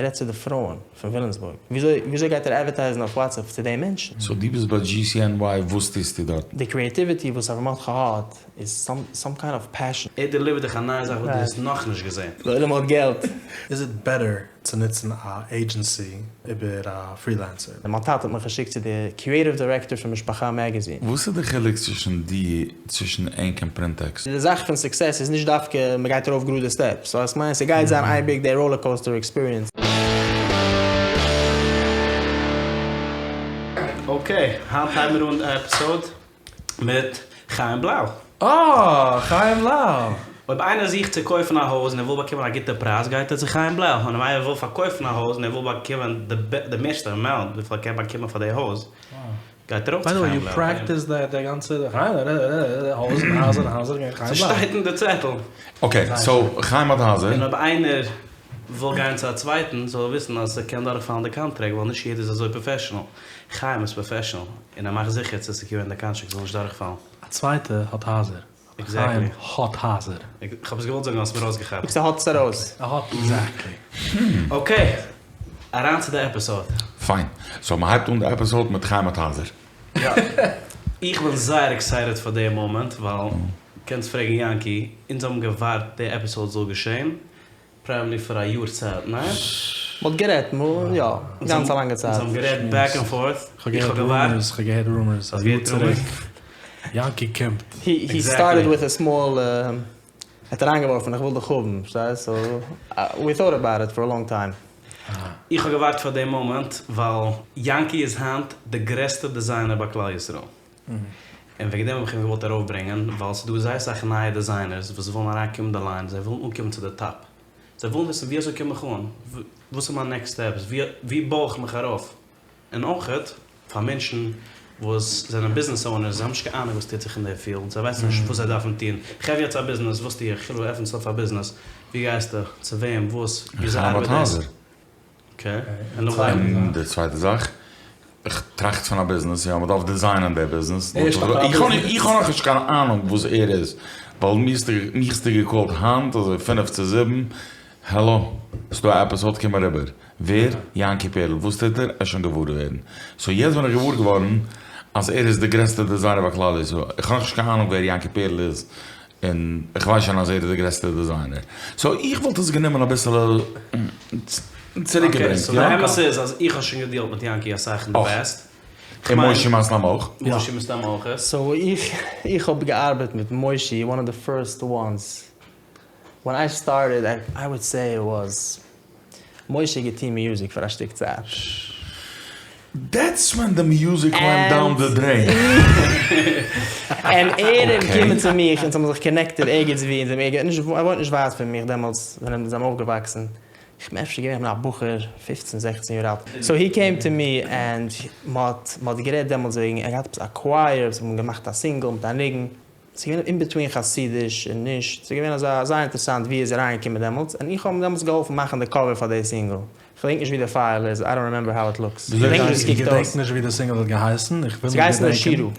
ער רעדט צו די פרויען פון וויליאמסבורג, וויאזוי וויאזוי גייט ער אדווערטייזן אויף וואטסעפפ צו די מענטשן? סאו דו ביסט ביי GCNY וואס טוסטו דארט? די קריעטיוויטי וואס אברהם מרדכי האט איז סאם קיינד אוו פעשען. ער דעליווערט דיך א נייע זאך וואס דו האסט נאכנישט געזען. די עולם האט געלט. איז איט בעטער צו נוצן א עידזשענסי איבער א פרילענסער? מיין טאטע האט מיך געשיקט צו די קריעטיוו דירעקטאר פון משפחה מעגעזין. וואס איז די חילוק צווישן די צווישן ענק און פרינטעקס? די זאך פון סוקסעס איז נישט דווקא מ'גייט ארויף גראדע סטעפס, סאו כ'מיין ס'גייט זיין אייביג די ראלער קאוסטער עקספיריענס. אקעי, היינט הייבן מיר אן די עפיסאוד מיט חיים בלאו. אה! חיים בלאו! אויב איינער זוכט צו קויפן א הויז און ער וויל באקומען א גוטע פרייז גייט ער צו חיים בלאו, און אויב איינער וויל פארקויפן א הויז און ער וויל באקומען די מערסטע אמאונט וויפיל ער קען באקומען פאר די הויז גייט ער אויך צו חיים בלאו. ס'שטייט אין די צעטל. אקעי, סאו חיים האט הייזער. און אויב איינער וויל גיין צו א צווייטן זאל ער וויסן אז ס'קען דורכפאלן די קאנטרעקט ווייל נישט יעדער איז אזוי פראפעשענעל. חיים איז פראפעשענעל און ער מאכט זיכער צו סעקיורן די קאנטרעקט זאל נישט דורכפאלן. א צווייטע האט הייזער. עקזעקטלי. חיים האט הייזער. איך האב עס געוואלט זאגן האסט מיר ארויסגעכאפט. זאגסט ער האט עס ארויס. ער האט עקזעקטלי. אקעי, אריין צו די עפיסאד. פיין. סאו מ'הייבט אן די עפיסאד מיט חיים האט הייזער. יא. איך בין זייער עקסייטעד פאר די מאמענט ווייל קענסט פרעגן יענקי, אונז האבן געווארט די עפיסאד זאל געשען פראבעבלי פאר א יאר צייט, ניין? מ'האט גערעדט, יא, גאנץ א לאנגע צייט. אונז האבן גערעדט בעק ענד פארט, איך האב געווארט. כ'האב געהערט רומערס א יאר צוריק, יענקי קומט. הי סטארטעד וויט א סמאל, ער האט אריינגעווארפן איך וויל דיך האבן, פארשטייסט? סאו ווי טאוט אבאוט איט פאר א לאנג טיים. איך האב געווארט פאר די מאמענט ווייל יענקי איז היינט די גרעסטע דעזיינער ביי כלל ישראל. און וועגן דעם האב איך אים געוואלט ארויפברענגען, ווייל ס'איז דא זייער אסאך נייע דעזיינערס וואס ווילן אריינקומען אין די ליין, זיי ווילן אנקומען צו די טאפ, זיי ווילן וויסן ווי אזוי קום איך אן, וואס איז מיין נעקסט סטעפס, ווי בוי איך מיך ארויף, און אויכעט פאר מענטשן וואס זענען ביזנעס אונערס, זיי האבן נישט קיין אהנונג וואס טוט זיך אין די פיעלד, זיי ווייסן נישט וואס זיי דארפן טון, איך האב יעצט א ביזנעס, וואס טו איך, איך עפן אויף א ביזנעס, ווי גייסטו, צו וועם, וואס, וויאזוי ארבעט דאס. און די צווייטע זאך, איך טראכט פון א ביזנעס, יא, מ'דארף דיזיינען די ביזנעס, איך האב נאכנישט קיין אהנונג וואס ער איז, ווייל מיך האסטו געקאלט היינט אזוי פינף צו זיבן, העלא, ס'דא א עפיסאד קום אריבער, ווער? יענקי פערל, וואס טוט ער? עסט שוין געוואר ווערן. סאו יעצט בין איך געוואר געווארן אז ער איז די גרעסטע דיזיינער ביי כלל ישראל, איך האב נאכנישט קיין אהנונג ווער יענקי פערל איז, און איך ווייס שוין אז ער איז די גרעסטע דיזיינער, סאו איך וואלט עס גענומען אביסעלע צוריקגעברענגט, אקעי, סאו די אמת איז אז איך האב שוין געדיעלט מיט יענקי אסאך אין די פעסט. און מושי מסתם אויך. מושי מסתם אויך. סאו איך איך האב געארבעט מיט מושי וואן אוו די פירסט וואנס ווען איי סטארטעד איי וואלד סעי איט וואס משה האט געטון מיוזיק פאר א שטיק צייט. דעטס ווען די מיוזיק ווענט דאון די דרעין. און ער איז געקומען צו מיך אונז האבן זיך קאנעקטעד ערגעץ ווי אונז האבן נישט ער וואוינט נישט ווייט פון מיך דעמאלטס ווען אונז זענען אויפגעוואקסן איך בין אפשר געווען א בחור פופצן זעכצן יאר אלט סאו הי קעים טו מי ענד מ'האט מ'האט גערעדט דעמאלטס וועגן ער האט געהאט עפעס א קווייער וואס האבן געמאכט א סינגל מיט א ניגון ס'איז געווען אין ביטווין חסידיש און נישט, ס'איז געווען אזא זייער אינטערעסאנט ווי ער איז אריינגעקומען דעמאלטס, און איך האב אים דעמאלטס געהאלפן מאכן די קאווער פאר די סינגל, כ'געדענק נישט ווי די פייל איז, איי דאנט רימעמבער האו איט לוקס, כ'געדענק נישט ווי ס'קוקט אויס. כ'געדענק נישט ווי די סינגל האט געהייסן, איך וויל ס'איז נישט געהייסן געדענקען. אשירו.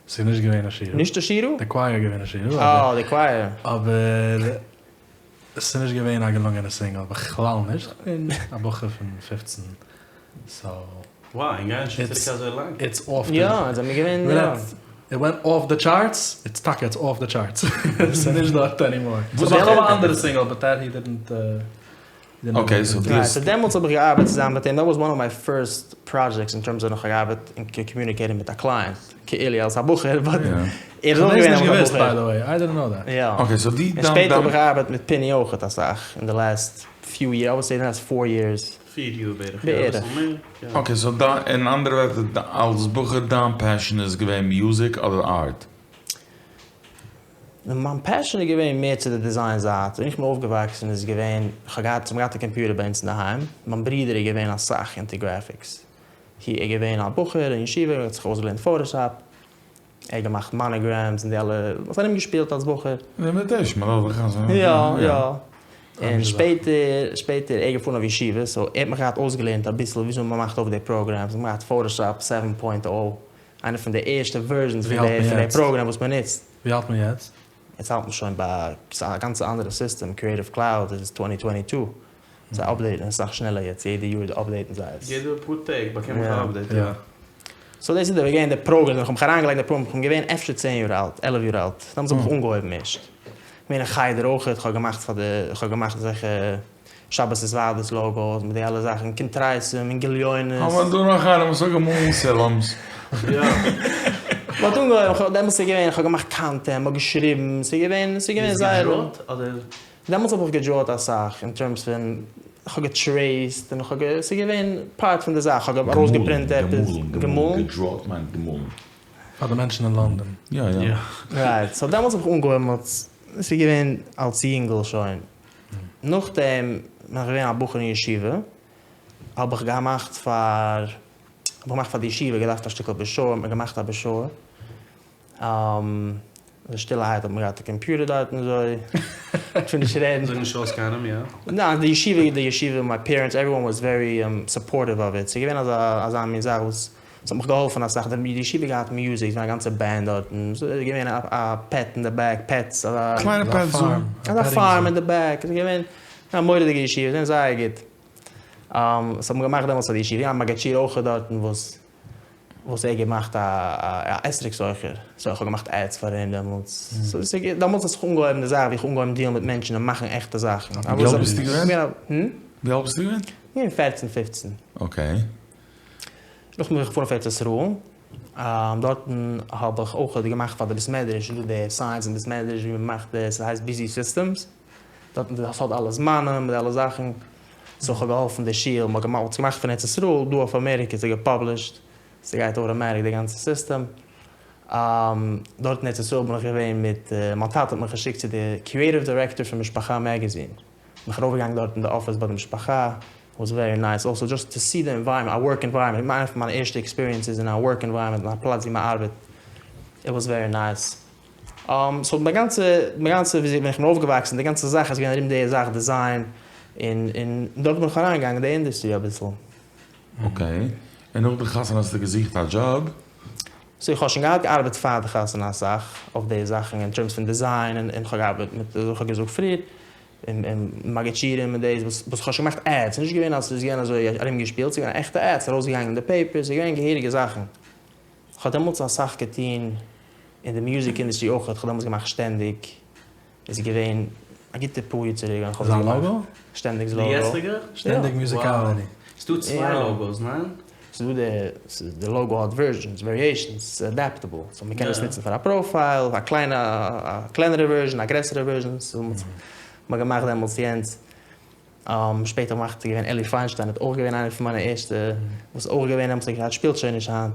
ס'איז נישט געווען אשירו. נישט אשירו? די קווייער איז געווען אשירו, אה, די קווייער. אבער ס'איז נישט געווען א געלונגענע סינגל, בכלל נישט, כ'בין א בחור פון פופצן, סאו. וואו, און גייען שוין צוריק אזוי לאנג? איטס אףף די. יא, אונז זעמיר געווען יא. איט ווענט אףף די טשארטס, איטס טאקע איטס אףף די טשארטס, ס'איז נישט דארט ענימאר. ס'איז נאך א אנדערע סינגל באט דעט הי דידנט. אקעי סאו דו האסט. סאו דעמאלטס האב איך געארבעט צוזאמען מיט אים, דעט וואס וואן אוו מיי פירסט פראדזשעקטס אין טערמס אוו נאך געארבעט און קאמיוניקעיטעד מיט א קלייענט, כאילו אלס א בחור, באט ער איז אויך געווען אלס א בחור. אקעי סאו דו און שפעטער האב איך געארבעט מיט פיני אויכעט אסאך אין די לעסט פיו יער, איי וואלד סעי די לעסט פאר יערס. פיר יאר בערך, יא בערך. אביסל מער, יא. אקעי סאו דיין, אין אנדערע ווערטער, אלס בחור דיין פעשען איז געווען מיוזיק אדער ארט? מיין פעשען איז געווען מער צו די דיזיין זייט, ווען איך בין אויפגעוואקסן איז געווען, איך האב געהאט, מ'האט געהאט א קאמפיוטער ביי אונז אינדערהיים, מיין ברודער איז געווען אסאך אינטו גרעפיקס, הי איז געווען א בחור אין ישיבה, ער האט זיך אויסגעלערנט פאטאשאפ, ער האט געמאכט מאנאגרעמס און די אלע, מ'האט ארום געשפילט אלס בחור. די מיט מ'דארף זיך אזוי. יא יא, און שפעטער שפעטער ער געפארן אויף ישיבה, סאו ער האט מיך געהאט אויסגעלערנט אביסל וויאזוי מ'מאכט אויף די פראגרעמס, מ'האט געהאט פאטאשאפ סעווען פוינט או, איינע פון די ערשטע ווערזשענס פון די פראגרעם וואס מען נוצט. ווי האלט מען יעצט? יעצט האלט מען שוין ביי א גאנצע אנדערע סיסטעם, קריעטיוו קלאוד איז טווענטי טווענטי טו. זיי אפדעיטן אסאך שנעלער יעצט, יעדע יאר אפדעיטן זיי עס. יעדע פאר טעג באקום איך א אפדעיט, יא. סאו דאס איז געווען די פראגרעס ווען איך האב מיך אריינגעלייגט אין די פראגרעם, איך בין געווען אפשר צען יאר אלט, עלף יאר אלט, דעמאלטס האב איך אנגעהויבן ערשט. געווען אין חדר אויך, איך האב געמאכט פאר די, איך האב געמאכט אזעלכע שבת התוועדות לאגאס מיט די אלע זאכן, קונטרסים און גליונות. האבן מיר דא נאך איינעם וואס האט געמאלן סולמס? יא. מ'האט אנגעהויבן, איך האב, דעמאלטס איז געווען, איך האב געמאכט קאנטענט, מ'האט געשריבן, ס'איז געווען, ס'איז געווען זייער. געדראוט אדער? דעמאלטס האב איך געדראוט אסאך אין טערמס פון איך האב געטרעיסט און איך האב גע ס'איז געווען פארט פון די זאך, איך האב ארויסגעפרינט עפעס, געמאלן, געמאלן, געדראוט מיינט געמאלן. פאר די מענטשן אין לאנדאן. יא יא. רייט, סאו דעמאלטס האב איך אנגעהויבן אלס, ס'איז געווען אלס יונגל שוין. נאכדעם בין איך געווען א בחור אין ישיבה, האב איך געמאכט פאר, האב איך געמאכט פאר די ישיבה, געדארפט א שטיקל בראשור, האט מען געמאכט א בראשור. אזוי שטילערהייט האט מען געהאט א קאמפיוטער דארט און אזוי, כ'וויל נישט רעדן. זאג נישט אויס קיינעם, יא? ניין, די ישיבה, די ישיבה, מיי פערענטס, עוועריוואן וואס ווערי סופארטיוו אוו איט, ס'איז געווען אזא אזא מין זאך וואס ס'האט מיך געהאלפן אסאך, די ישיבה האט געהאט מיוזיק, ס'איז געווען א גאנצע בענד דארטן, ס'איז געווען א פעט אין די בעק, פעטס, אזא קליינע פעט זו. אזא פארם אין די בעק, ס'איז געווען א מורא'דיגע ישיבה, ס'איז געווען זייער גוט. ס'האט מען געמאכט דעמאלטס פאר די ישיבה, יא, מגיד שיעור אויך דארטן וואס. וואס ער האט געמאכט א אתרוג סוחר, סאו איך האב געמאכט עדס פאר אים דעמאלטס, סאו דעמאלטס האט זיך אנגעהויבן די זאך ווי איך האב אנגעהויבן דיעלן מיט מענטשן און מאכן עכטע זאכן. ווי אלט ביסטו געווען? ווי אלט ביסטו געווען? געווען פערצן פופצן. אקעי. נאכדעם בין איך געפארן אויף ארץ ישראל, דארטן האב איך אויך געמאכט פאר די בית מדרש, איז דא די סיינס אין בית מדרש ווי מען מאכט די, ס'הייסט ביזי סיסטעמס, דארטן דאס האט אלע זמנים מיט אלע זאכן. סאו כ'האב געהאלפן די שול, מ'האט געמאכט, מ'האט עס געמאכט פון ארץ ישראל, דא אויף אמעריקע איז עס געפאבלישט, ס'גייט אוטאמעטיק די גאנצע סיסטעם. דארט אין ארץ ישראל בין איך געווען מיט, מיין טאטע האט מיך געשיקט צו די קריעטיוו דירעקטאר פון משפחה מעגעזין, בין איך ארויפגעגאנגען דארט אין די אפיס ביי די משפחה, וואס ווערי נייס, אלסא דזשאסט טו סי די ענווייראמענט, א ווארק ענווייראמענט, איינע פון מיינע ערשטע עקספיריענסעס אין א ווארק ענווייראמענט, אין א פלאץ ווי מ'ארבעט, איט וואס ווערי נייס. סאו מיין גאנצע, מיין גאנצע ווי איך בין אויפגעוואקסן, די גאנצע זאך איז געווען ארום די זאך דיזיין, און און דארט בין איך אריינגעגאנגען אין די אינדוסטרי אביסל. אקעי, און נאך די חתונה האסטו געזוכט א דזשאב? סאו איך האב שוין געהאט געארבעט פאר די חתונה אסאך אויף די זאכן אין טערמס פון דיזיין, און איך האב געארבעט מיט ווי איך האב געזאגט פריער, און און מגיד שיעורים און דאס וואס וואס איך האב שוין געמאכט עדס, ס'איז נישט געווען אז ס'איז געווען אזוי ארומגעשפילט, ס'איז געווען עכטע עדס, ארויסגעגאנגען אין די פעיפערס, ס'איז געווען געהעריגע זאכן. כ'האב דעמאלטס אסאך געטון אין די מיוזיק אינדוסטרי אויך, כ'האב דעמאלטס געמאכט שטענדיג, איז געווען א גוטע פאר יאר צוריק ווען כ'האב עס געמאכט, שטענדיג'ס לאגא. די יעצטיגע? שטענדיג מיוזיקאליטי. ס'דא צוויי לאגאס, ניין? ס'דא די, די לאגא האט ווערזשענס, וועריעישאנס, ס'איז אדעפטעבל, סאו מ'קען עס נוצן פאר א פראפייל, א קליינע, א קלענערע ווערזשען, א גרעסערע ווערזשען, סאו מ'האט געמאכט דעמאלטס יענץ. שפעטער געמאכט איז געווען אלי פיינשטיין האט אויך געווען איינער פון מיינע ערשטע וואס אויך געווען דעמאלטס האט שפילט שוין נישט היינט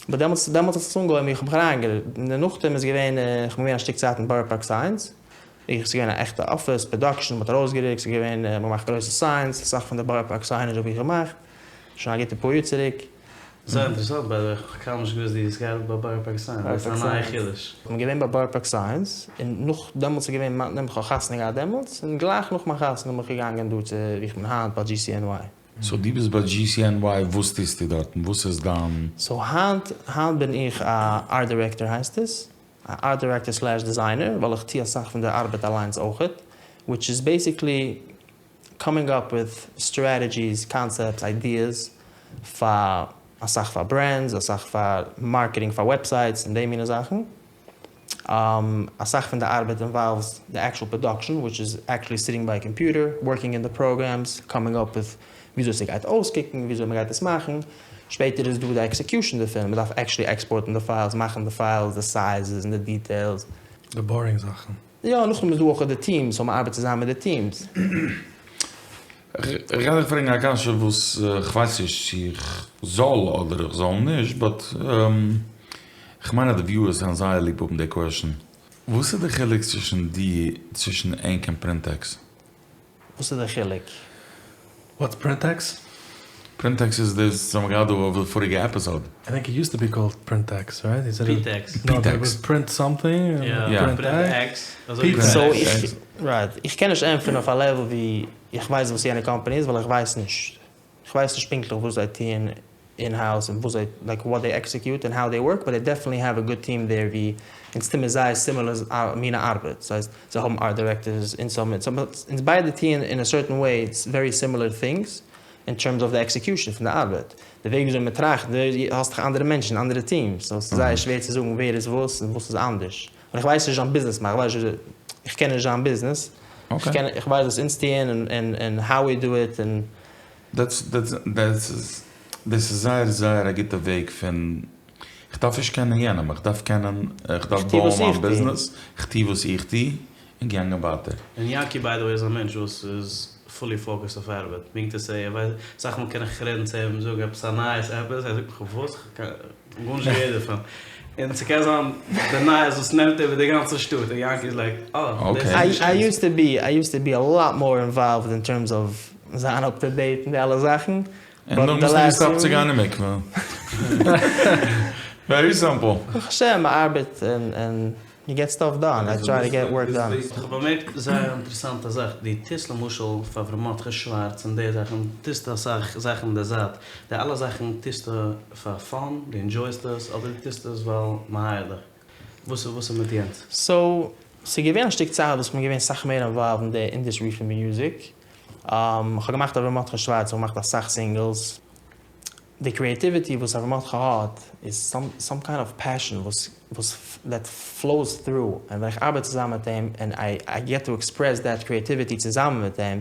באט דעמאלטס דעמאלטס האט עס אנגעהויבן איך האב מיך אריין נאכדעם איז געווען איך בין געווען א שטיק צייט אין בארא פארק סיינס איך ס'איז געווען א עכטע אפיס פראדאקשען מ'האט ארויסגערוקט ס'איז געווען מ'האט געמאכט גרויסע סיינס אסאך פון די בארא פארק סיינעדזש האב איך געמאכט שוין א גוטע פאר יאר צוריק. זייער אינטערעסאנט ביי די וועי, כ'האב קיינמאל נישט געוואוסט דו האסט געארבעט ביי בארא פארק סיינס, דאס איז א נייע חידוש. כ'בין געווען ביי בארא פארק סיינס, און נאך דעמאלטס איז געווען מיין, כ'האב חתונה געהאט דעמאלטס, און גלייך נאך מיין חתונה בין איך געגאנגען דא צו ווי איך בין היינט ביי GCNY. סאו דו ביסט ביי GCNY, וואס טוסטו דארטן? וואס איז דיין. סאו היינט, היינט בין איך א ארט דירעקטאר הייסט עס, א ארט דירעקטאר סלעש דיזיינער, ווייל איך טו אסאך פון די ארבעט אליינס אויכעט, וויטש איז בעיסיקלי קאמינג אפ וויט סטרעטעדזשיס, קאנסעפטס, איידיעס, פאר אסאך פאר ברענדס, אסאך פאר מארקעטינג פאר וועבסייטס און די מינע זאכן. אסאך פון די ארבעט אינוואלווס די עקשול פראדאקשען וויטש איז עקשעלי סיטינג ביי א קאמפיוטער, ווארקינג אין די פראגרעמס, קאמינג אפ וויט וויאזוי ס'גייט אויסקוקן, וויאזוי מ'גייט עס מאכן. שפעטער איז דא די עקסעקיושען דערפון, מ'דארף עקשעלי עקספארטן די פיילס, מאכן די פיילס, די סייזעס און די דיטעילס. די בארינג זאכן. יא, נאכדעם איז דא אויך די טיעמס, סאו מ'ארבעט צוזאמען מיט די טיעמס. איך גיי דיך פרעגן א קשיא וואס כ'ווייס נישט צו איך זאל אדער איך זאל נישט, באט כ'מיין אז די וויוערס וועלן זייער ליב האבן די קוועשאן. וואס איז די חילוק צווישן די צווישן ענק און פרינטעקס? וואס איז די חילוק? וואטס פרינטעקס? פרינטעקס איז דאס וואס האבן געהאט דא אויף די פאריגע עפיסאד. איי טינק איט יוזט טו בי קאלד פרינטעקס רייט? פיטעקס. נאו איט וואס פרינט סאמטינג און פרינט עקס. סאו איך רייט איך קען נישט ענטפערן אויף א לעוועל ווי איך ווייס וואס יענע קאמפאני איז ווייל איך ווייס נישט איך ווייס נישט פונקטליך וואס זיי טוען. אין האוז און וואס זיי לייק וואט דעי עקסעקיוט און האו דעי ווארק באט דעי דעפענטלי העוו א גוד טיעם דער ווי אונז טוהן מיר זייער סימילער מינע ארבעט ס'הייסט זיי האבן ארט דירעקטארס אונז האבן אונז ביידע טוען אין א סערטען וועי ווערי סימילער טינגס אין טערמס אוו די עקסעקיושען פון די ארבעט די וועג וויאזוי מען טראכט די האסט דאך אנדערע מענטשן אנדערע טיעמס סאו ס'איז זייער שווער צו זאגן ווער איז וואס און וואס איז אנדערש און איך ווייס נישט זיין ביזנעס איך ווייס נישט איך קען נישט זיין ביזנעס איך קען איך ווייס וואס אונז טוען און און האו ווי דו איט און. דעטס דעטס דעטס איז דאס איז זייער זייער א גוטע וועג פון איך דארף נישט קענען יענעם איך דארף קענען איך דארף בויען מיין ביזנעס איך טו וואס איך טו און געגאנגען ווייטער. און יאנקי ביי די וועי איז א מענטש וואס איז פולי פאוקעסד אויף ארבעט, מינינג טו סעי ער ווייסט, אסאך מאל קען איך רעדן צו אים זאגן עפעס א נייעס עפעס, ער זאגט מיך וואס? כ'האב גארנישט געהערט דערפון, און ס'קען זיין די נייעס וואס נעמט איבער די גאנצע שטאט, און יאנקי איז לייק אה דאס איז נישט איי יוזט טו בי, איי יוזט טו בי א לאט מאר אינוואלווד אין טערמס אוו זיין אפ טו דעיט און די אלע זאכן, און נאכדעם האסטו געסטאפט צו גיין אין מקווה. ווערי סימפל. ברוך השם מ'ארבעט און יו געט סטאף דאן, איי טריי טו געט ווארק דאן. איך האב באמערקט זייער אינטערעסאנטע זאך, דו טוסט למשל פאר אברהם מרדכי שווארץ און די זאכן, טוסטו אסאך זאכן אין די זייט, די אלע זאכן טוסטו פאר פאן, דו ענדזשויסט עס, אדער דו טוסט עס ווייל מ'הייערט דיך? וואס איז מיט יענץ? סאו, ס'איז געווען א שטיק צייט וואס כ'בין געווען סאך מער אינוואלווד אין די אינדוסטרי פון מיוזיק, כ'האב געמאכט אברהם מרדכי שווארץ, כ'האב געמאכט אסאך סינגלס, די קריעטיוויטי וואס אברהם מרדכי האט איז סאם קיינד אוו פעשען וואס וואס דעט פלאוס טרו, און ווען איך ארבעט צוזאמען מיט אים און איי איי געט טו עקספרעס דעט קריעטיוויטי צוזאמען מיט אים,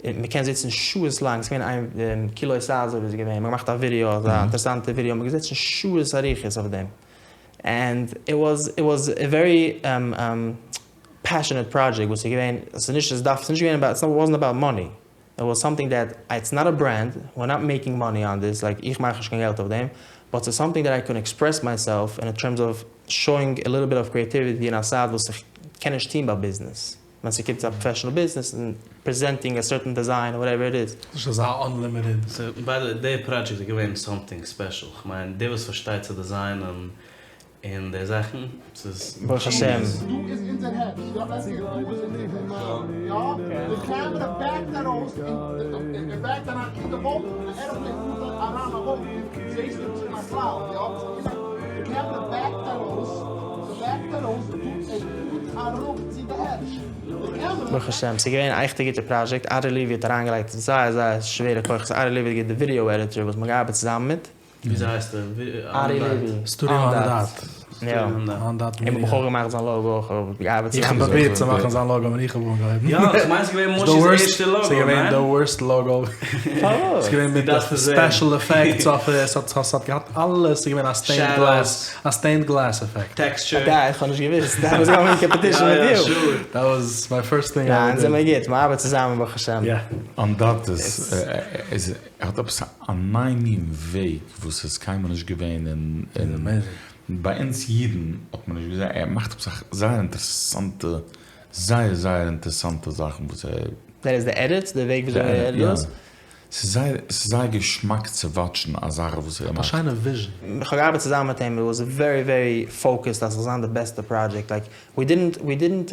און מ'קען זיצן שעות לאנג, ס'איז געווען איין כי לא תעזוב איז געווען, מ'האט געמאכט א ווידיאו, אזא אינטערעסאנטע ווידיאו, מ'איז געזעצן שעות אריכות אויף דעם, ענד איט וואס איט וואס א ווערי פעשענעט פראדזשעקט וואס איז געווען, ס'איז נישט עס דארף, ס'איז נישט געווען אבאוט, איט וואזנט אבאוט מאני, איט וואס סאמטינג דעט איטס נאט א ברענד, וויר נאט מעיקינג מאני אן דיס, לייק איך מאך נישט קיין געלט אויף דעם, באט ס'איז סאמטינג דעט איי קען עקספרעס מייסעלף אין טערמס אוו שאוינג א ליטל ביט אוו קריעטיוויטי אין א סייד וואס איך קען נישט טוהן ביי ביזנעס, ווען ס'קומט צו א פראפעשענעל ביזנעס און פרעזענטינג א סערטען דעזיין אר וואטעווער איט איז. ס'נישט אזא אנלימיטעד. סאו ביי די וועי די פראדזשעקט איז געווען סאמטינג ספעשל, כ'מיין דער וואס פארשטייט צו דעזיינען און די זאכן, ס'איז ברוך השם. דא איז אונזער הערש, יא דאס איז דא איז אונזער הערש, יא די קעמערע בעקט ארויס און ער בעקט אריין אין די וואלקן און א עראפלעין פארט אריין א וואלקן זעהסטו צו א קלאוד יא די קעמערע בעקט ארויס ס'בעקט ארויס דא ער פארט אראפ צו די הערש די קעמערע ברוך השם ס'איז געווען א עכטע גוטע פראדזשעקט, ארי לעווי האט אריינגעלייגט זייער זייער שווערע כוחות, ארי לעווי איז געווען די ווידיאו עדיטער וואס מ'האט געארבעט צוזאמען מיט, וויאזוי הייסט ער? ארי לעווי. סטודיאו אן דאט. יא. אן דאט מידיע. איך האב אויך געמאכט זיין לאגא אויך. געארבעט איך האב פרובירט צו מאכן זיין לאגא אבער איך האב אנגעהויבן. יא, איך מיין ס'איז געווען מושי'ס ערשטע לאגא, ס'איז געווען די ווארסט לאגא. פארוואס? ס'איז געווען מיט די ספעשל עפעקטס אויף עס, ס'האט געהאט אלעס, ס'איז געווען א סטעינד גלעס, א סטעינד גלעס עפעקט. טעקסטשער. די, איך האב נישט געוואוסט. איי וואס גאוינג אין קאמפעטישן מיט דיר. דעט וואס מיי פירסט טינג. יא, אונז זעמיר גוט, מ'ארבעט צוזאמען ברוך השם. יא. אן דאט איז. ער האט עפעס א ניי מין וועג וואס איז קיינמאל נישט געווען אין ביי אונז אידן האט מען נישט געזען, ער מאכט עפעס א זייער אינטערעסאנטע זייער זייער אינטערעסאנטע זאכן וואס ער. דעט איז די עדיטס, די וועג וויאזוי ער עדיט דאס? ס'איז זייער ס'איז זייער געשמאק צו וואטשן א זאך וואס ער האט א מאכט. שיינע וויזשען. איך האב געארבעט צוזאמען מיט אים, איט וואס ווערי ווערי פאוקעסד אז ס'זאל זיין די בעסטע פראדזשעקט, לייק ווי דידנט ווי דידנט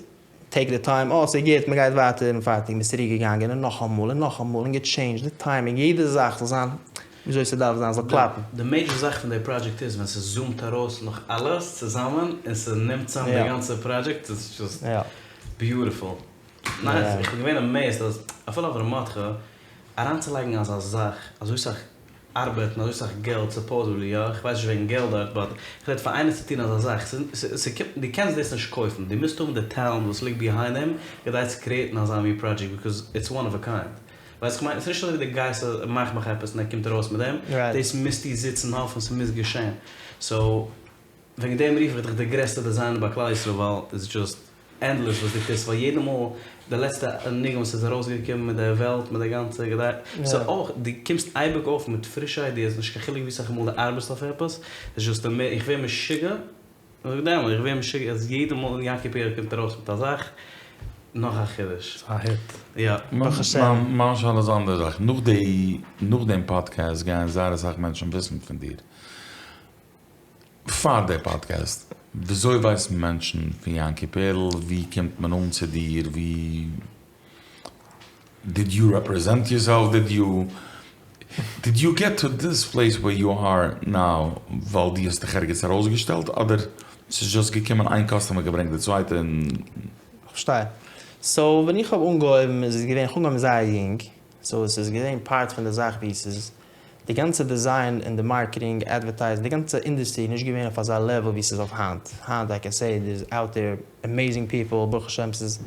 טעיק די טיים, אה ס'איז גוט, מ'גייט ווייטער און פארטיג, מ'איז צוריק געגאנגען און נאכאמאל און נאכאמאל און געטשעינדזשד די טיימינג, יעדע זאך זאל זיין וויאזוי ס'דארף זיין, זאל קלאפן. די מעידזשער זאך פון די פראדזשעקט איז ווען ס'זומט ארויס נאך אלעס צוזאמען און ס'נעמט צאם די גאנצע פראדזשעקט, איטס דזשאסט ביוטיפול. נייס, איך בין געווען אמעיזד אז אפילו אברהם מרדכי אריינצולייגן אזא זאך, אזוי סאך ארבעט און אזוי סאך געלט סופאוזעבלי יא, איך ווייס נישט וועגן געלט דארט באט איך רעד פאר איינער צו טון אזא זאך, ס'קומט דו קענסט דאס נישט קויפן, דו מוזט האבן די טעלענט וואס ליגט ביהיינד דעם כדי צו קריעטן אזא מין פראדזשעקט ביקאוז איטס וואן אוו א קיינד. ווייסט איך מיין? ס'נישט אזוי ווי דו גייסט מאך מיך עפעס און ער קומט ארויס מיט דעם, דאס מוזטו זיצן האפן ס'מוז געשען. סאו וועגן דעם רוף איך דיך די גרעסטע דעזיינער ביי כלל ישראל ווייל איטס דזשאסט ענדלעס וואס דו טוסט ווייל יעדע מאל די לעצטע ניגון וואס איז ארויסגעקומען מיט די וועלט מיט די גאנצע געדיי סאו אויך דו קומסט אייביג אויף מיט פרישע איידיעס נישט קיין חילוק ווי סאך מאל דו ארבעסט אויף עפעס איז דזשאסט א איך ווער משוגע זאג דעם איך ווער משוגע אז יעדע מאל יענקי פערל קומט ארויס מיט א זאך נאך א חידוש. ס'איז א היט. יא. ברוך השם. מיין שאלה איז אנדערע זאך, נאך די נאך דעם פאדקעסט גייען זייער אסאך מענטשן וויסן פון דיר. פאר די פאדקעסט, וויאזוי ווייסן מענטשן פון יענקי פערל? ווי קומט מען אן צו דיר? ווי דיד יו רעפרעזענט יורסעלף? דיד יו. דיד יו געט טו דיס פלעיס ווער יו אר נאו ווייל דו האסט דיך ערגעץ ארויסגעשטעלט אדער ס'איז דזשאסט געקומען איין קאסטומער געברענגט די צווייטע און. כ'פארשטיי. סאו ווען איך האב אנגעהויבן איז עס געווען, איך האב אנגעהויבן זייער יונג, סאו עס איז געווען פארט פון די זאך ווי ס'איז די גאנצע דיזיין און די מארקעטינג, אדווערטייזינג, די גאנצע אינדוסטרי איז נישט געווען אויף אזא לעוועל ווי ס'איז אויף היינט. היינט איי קען סעי דער'ס אוט דער עמעזינג פיפל, ברוך השם ס'איז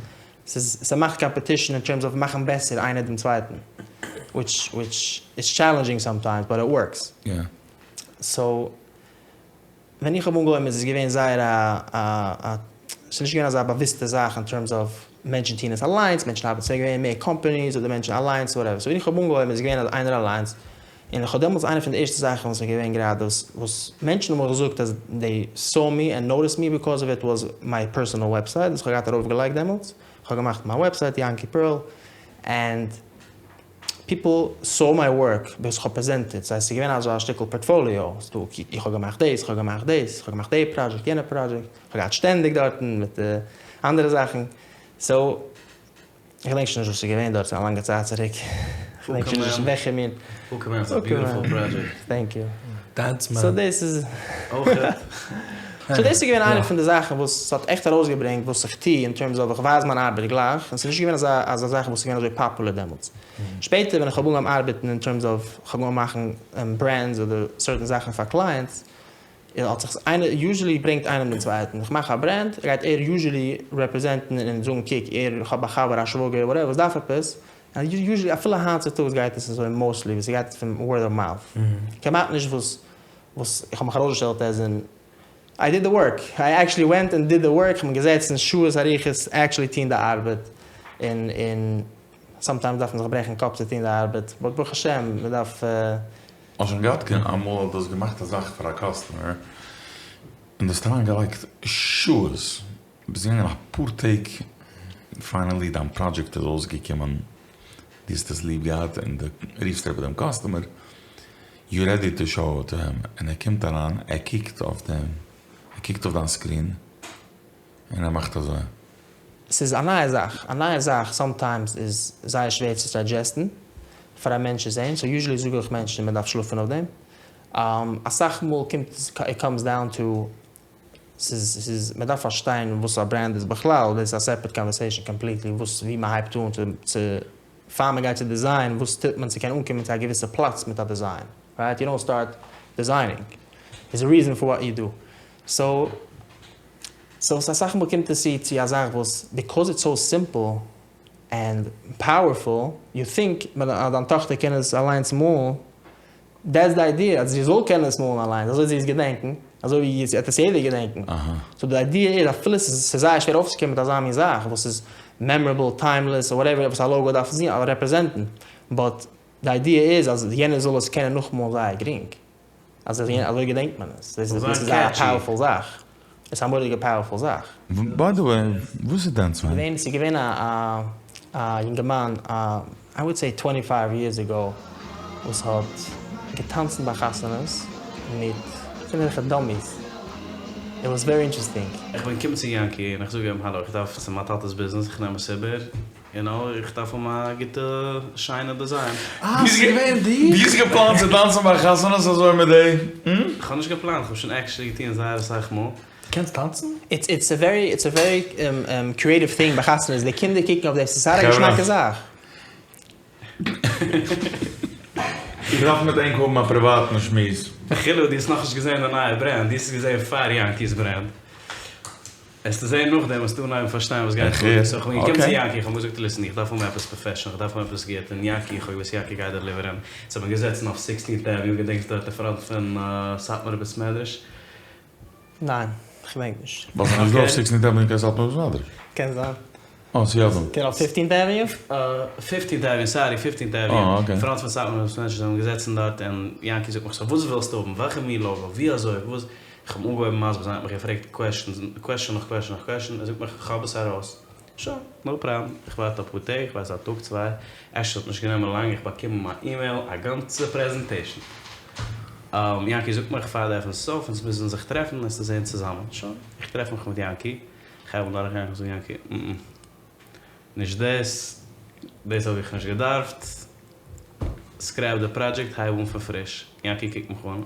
ס'איז ס'מאכט קאמפעטישן אין טערמס אוו מאכן בעסער איינער דעם צווייטן, וויטש וויטש איז טשעלענדזשינג סאמטיימס באט איט ווארקס. סאו ווען איך האב אנגעהויבן איז עס געווען זייער א א א ס'איז נישט געווען אזא באוויסטע זאך אין טערמס אוו מענטשן טוען עס אליינס, מענטשן ארבעטן, ס'איז געווען מער קאמפאניס אדער מענטשן אליינס וואטעווער, סאו ווען איך האב אנגעהויבן איז געווען אז איינער אליינס, און איך האב דעמאלטס איינע פון די ערשטע זאכן וואס איז געווען גראדע וואס וואס מענטשן האבן מיך געזאגט אז דעי סאו מי ענד נאטיסד מי ביקאוז אוו איט וואס מיי פערסאנעל וועבסייט וואס איך האב געהאט ארויפגעלייגט דעמאלטס, איך האב געמאכט מיין וועבסייט יענקי פערל ענד פיפל סאו מיי ווארק וואס איך האב פרעזענטעד, ס'הייסט ס'איז געווען אזא שטיקל פארטפאליאו, ס'דא איך האב געמאכט דאס, איך האב געמאכט דאס, איך האב געמאכט די פראדזשעקט יענע פראדזשעקט, איך האב געהאט שטענדיג דארטן מיט אנדערע זאכן, סאו איך געדענק שוין נישט וואס איז געווען דארט, ס'איז א לאנגע צייט צוריק, איך געדענק שוין נישט וועלכע מין. הוקער איז א ביוטיפול פראדזשעקט. טענק יו. דענס מען. סאו דאס איז. אויכעט. סאו דאס איז געווען איינע פון די זאכן וואס ס'האט עכט ארויסגעברענגט וואס איך טוה אין טערמס אוו איך ווייז מיין ארבעט גלייך, און ס'איז נישט געווען אזא אזא זאך וואס איז געווען אזוי פאפולער דעמאלטס. שפעטער ווען איך האב אנגעהויבן ארבעטן אין טערמס אוו איך האב אנגעהויבן מאכן ברענדס אדער סערטען זאכן פאר קלייענטס, האט זיך איינער יוזשעלי ברענגט איינעם דעם צווייטן, איך מאך א ברענד, גייט ער יוזשעלי רעפרעזענטן און זאגן קוק ער, איך האב א חבר א שוואגער וואטעווער וואס דארף עפעס, און יוזשעלי אפילו היינט צוטאגס גייט עס אזוי מאוסטלי ווי ס'גייט פון ווארד אוו מאוט, כמעט נישט וואס וואס איך האב מיך ארויסגעשטעלט עז אין איי דיד די ווארק, איי עקשעלי ווענט ענד דיד די ווארק, איך בין געזעצן שעות אריכות עקשעלי טוהן די ארבעט, און און סאמטיימס דארף מען זיך ברעכן קאפ צו טוהן די ארבעט, באט ברוך השם מען דארף. האסט שוין געהאט אמאל אז דו האסט געמאכט א זאך פאר א קאסטומער און דו האסט אריין געלייגט שעות, ביסט געגאנגען אפאר טעג, פיינעלי דיין פראדזשעקט איז אויסגעקומען, דו האסט עס ליב געהאט און דו רופסט אריבער דעם קאסטומער, יו רעדי טו שאו איט טו הים, און ער קומט אריין, ער קוקט אויף דעם, ער קוקט אויף דיין סקרין, און ער מאכט אזוי. ס'איז א נייע זאך, א נייע זאך סאמטיימס איז זייער שווער צו דיידזשעסטן פאר א מענטש צו זען, סאו יוזשעלי זאג איך מענטשן מען דארף שלאפן אויף דעם, אסאך מאל קומט עס, איט קאמס דאון טו, ס'איז ס'איז מען דארף פארשטיין וואס א ברענד איז בכלל, דאס איז א סעפערעט קאנווערסעישאן קאמפליטלי, וואס ווי מען הייבט אן צו צו פאר מען גייט צו דיזיין וואס טוט מען צו קענען אנקומען צו א געוויסע פלאץ מיט א דיזיין, רייט? יו דאנט סטארט דיזיינינג, דערס א ריזען פאר וואט יו דו, סאו סאו אסאך מאל קומט עס צו צו א זאך וואס ביקאוז איטס סאו סימפל ענד פאוערפול יו טינק אז דיין טאכטער קען עס אליינס מאלן, דעטס די איידיע אז זי זאל קענען עס מאלן אליינס אזוי זי עס געדענקן, אזוי ווי עס וועט עס יעדער געדענקן, סאו די איידיע איז אפילו ס'איז זייער שווער אויפצוקומען מיט אזא מין זאך וואס איז מעמארעבל, טיימלעס, אר וואטעווער וואס א לאגא דארף זיין אדער רעפרעזענטן, באט די איידיע איז אז יענער זאל עס קענען נאכמאלן זייער גרינג. אזוי אזוי געדענקט מען עס, דאס איז א פאוערפול זאך, עס איז א מורא'דיגע פאוערפול זאך. ביי די וועי, וואס איז דענס מען? געווען, ס'איז געווען א א יונגערמאן א איי וואלד סעי טווענטי פייוו יערס עגאו וואס האט געטאנצן ביי חתונות מיט אזעלכע דאמיס, איט וואס ווערי אינטערעסטינג. איך בין געקומען צו יענקי און איך זאג אים האלא איך דארף ס'איז מיין טאטע'ס ביזנעס איך נעם עס איבער, יו נאו, איך דארף האבן א גוטע שיינע דעזיין. אה, ס'איז געווען די? דו האסט געפלאנט צו טאנצן ביי חתונות אזוי מיט די? איך האב נישט געפלאנט, איך האב שוין עקשעלי געטוען זייער אסאך מאל. דו קענסט טאנצן? איטס איטס א ווערי איטס א ווערי קריעטיוו טינג ביי חתונות, די קינדער קוקן אויף דאס, ס'איז זייער א געשמאקע זאך. איך דארף מיט ענק האבן א פריוואטן שמועס. חילו, דו האסט נאכנישט געזען די נייע ברענד, דו האסט עס געזען פאר יענקי'ס ברענד. וועסטו זען נאכדעם וועסטו אנהייבן פארשטיין וואס גייט פאר. סאו איך בין געקומען צו יענקי, איך האב אים געזאגט ליסן איך דארף האבן עפעס פראפעשענעל, איך דארף האבן עפעס גוט, און יענקי, איך האב געוואוסט יענקי גייט דעליווערען, סאו כ'בין געזעצן אויף סיקסטינט עוועניו, געדענקסט דארט אין פראנט פון סאטמארע בית מדרש? ניין, כ'געדענק נישט. ווייל ס'איז נישט דא אויף סיקסטינט עוועניו קיין סאטמאר בית מדרש. קען זיין. אה, ס'איז יא דא. קען אויף פיפטינט עוועניו? פיפטינט עוועניו, סארי, פיפטינט עוועניו, פראנט פון סאטמאר בית מדרש, זענען מיר געזעצן דארט, און יענקי זאגט מיך סאו וואס ווילסטו האבן, וועלכע מין לאגא, ווי אזוי, וואס, איך האב אנגעהויבן מסביר זיין, ער האט מיך געפרעגט קוועשאנס, קוועשאן נאך קוועשאן נאך קוועשאן, ער זאגט מיך איך האב עס ארויס, שוין, נאו פראבלעם, איך ווארט אפאר טעג, איך ווייס א טאג צוויי, אפשר האט נישט גענומען לאנג, איך באקום אין מיין אימעיל א גאנצע פרעזענטעישן, יענקי זאגט מיך פאר דו עפענסט עס אויף, אונז מוזן זיך טרעפן עס צו זען צוזאמען, שוין, איך טרעף מיך מיט יענקי, איך הייב אן דורכגיין, איך זאג יענקי, מ מ, נישט דאס, דאס האב איך נישט געדארפט. סקרעפ די פראדזשעקט הייב אן פון פריש. יענקי קוקט מיך אן,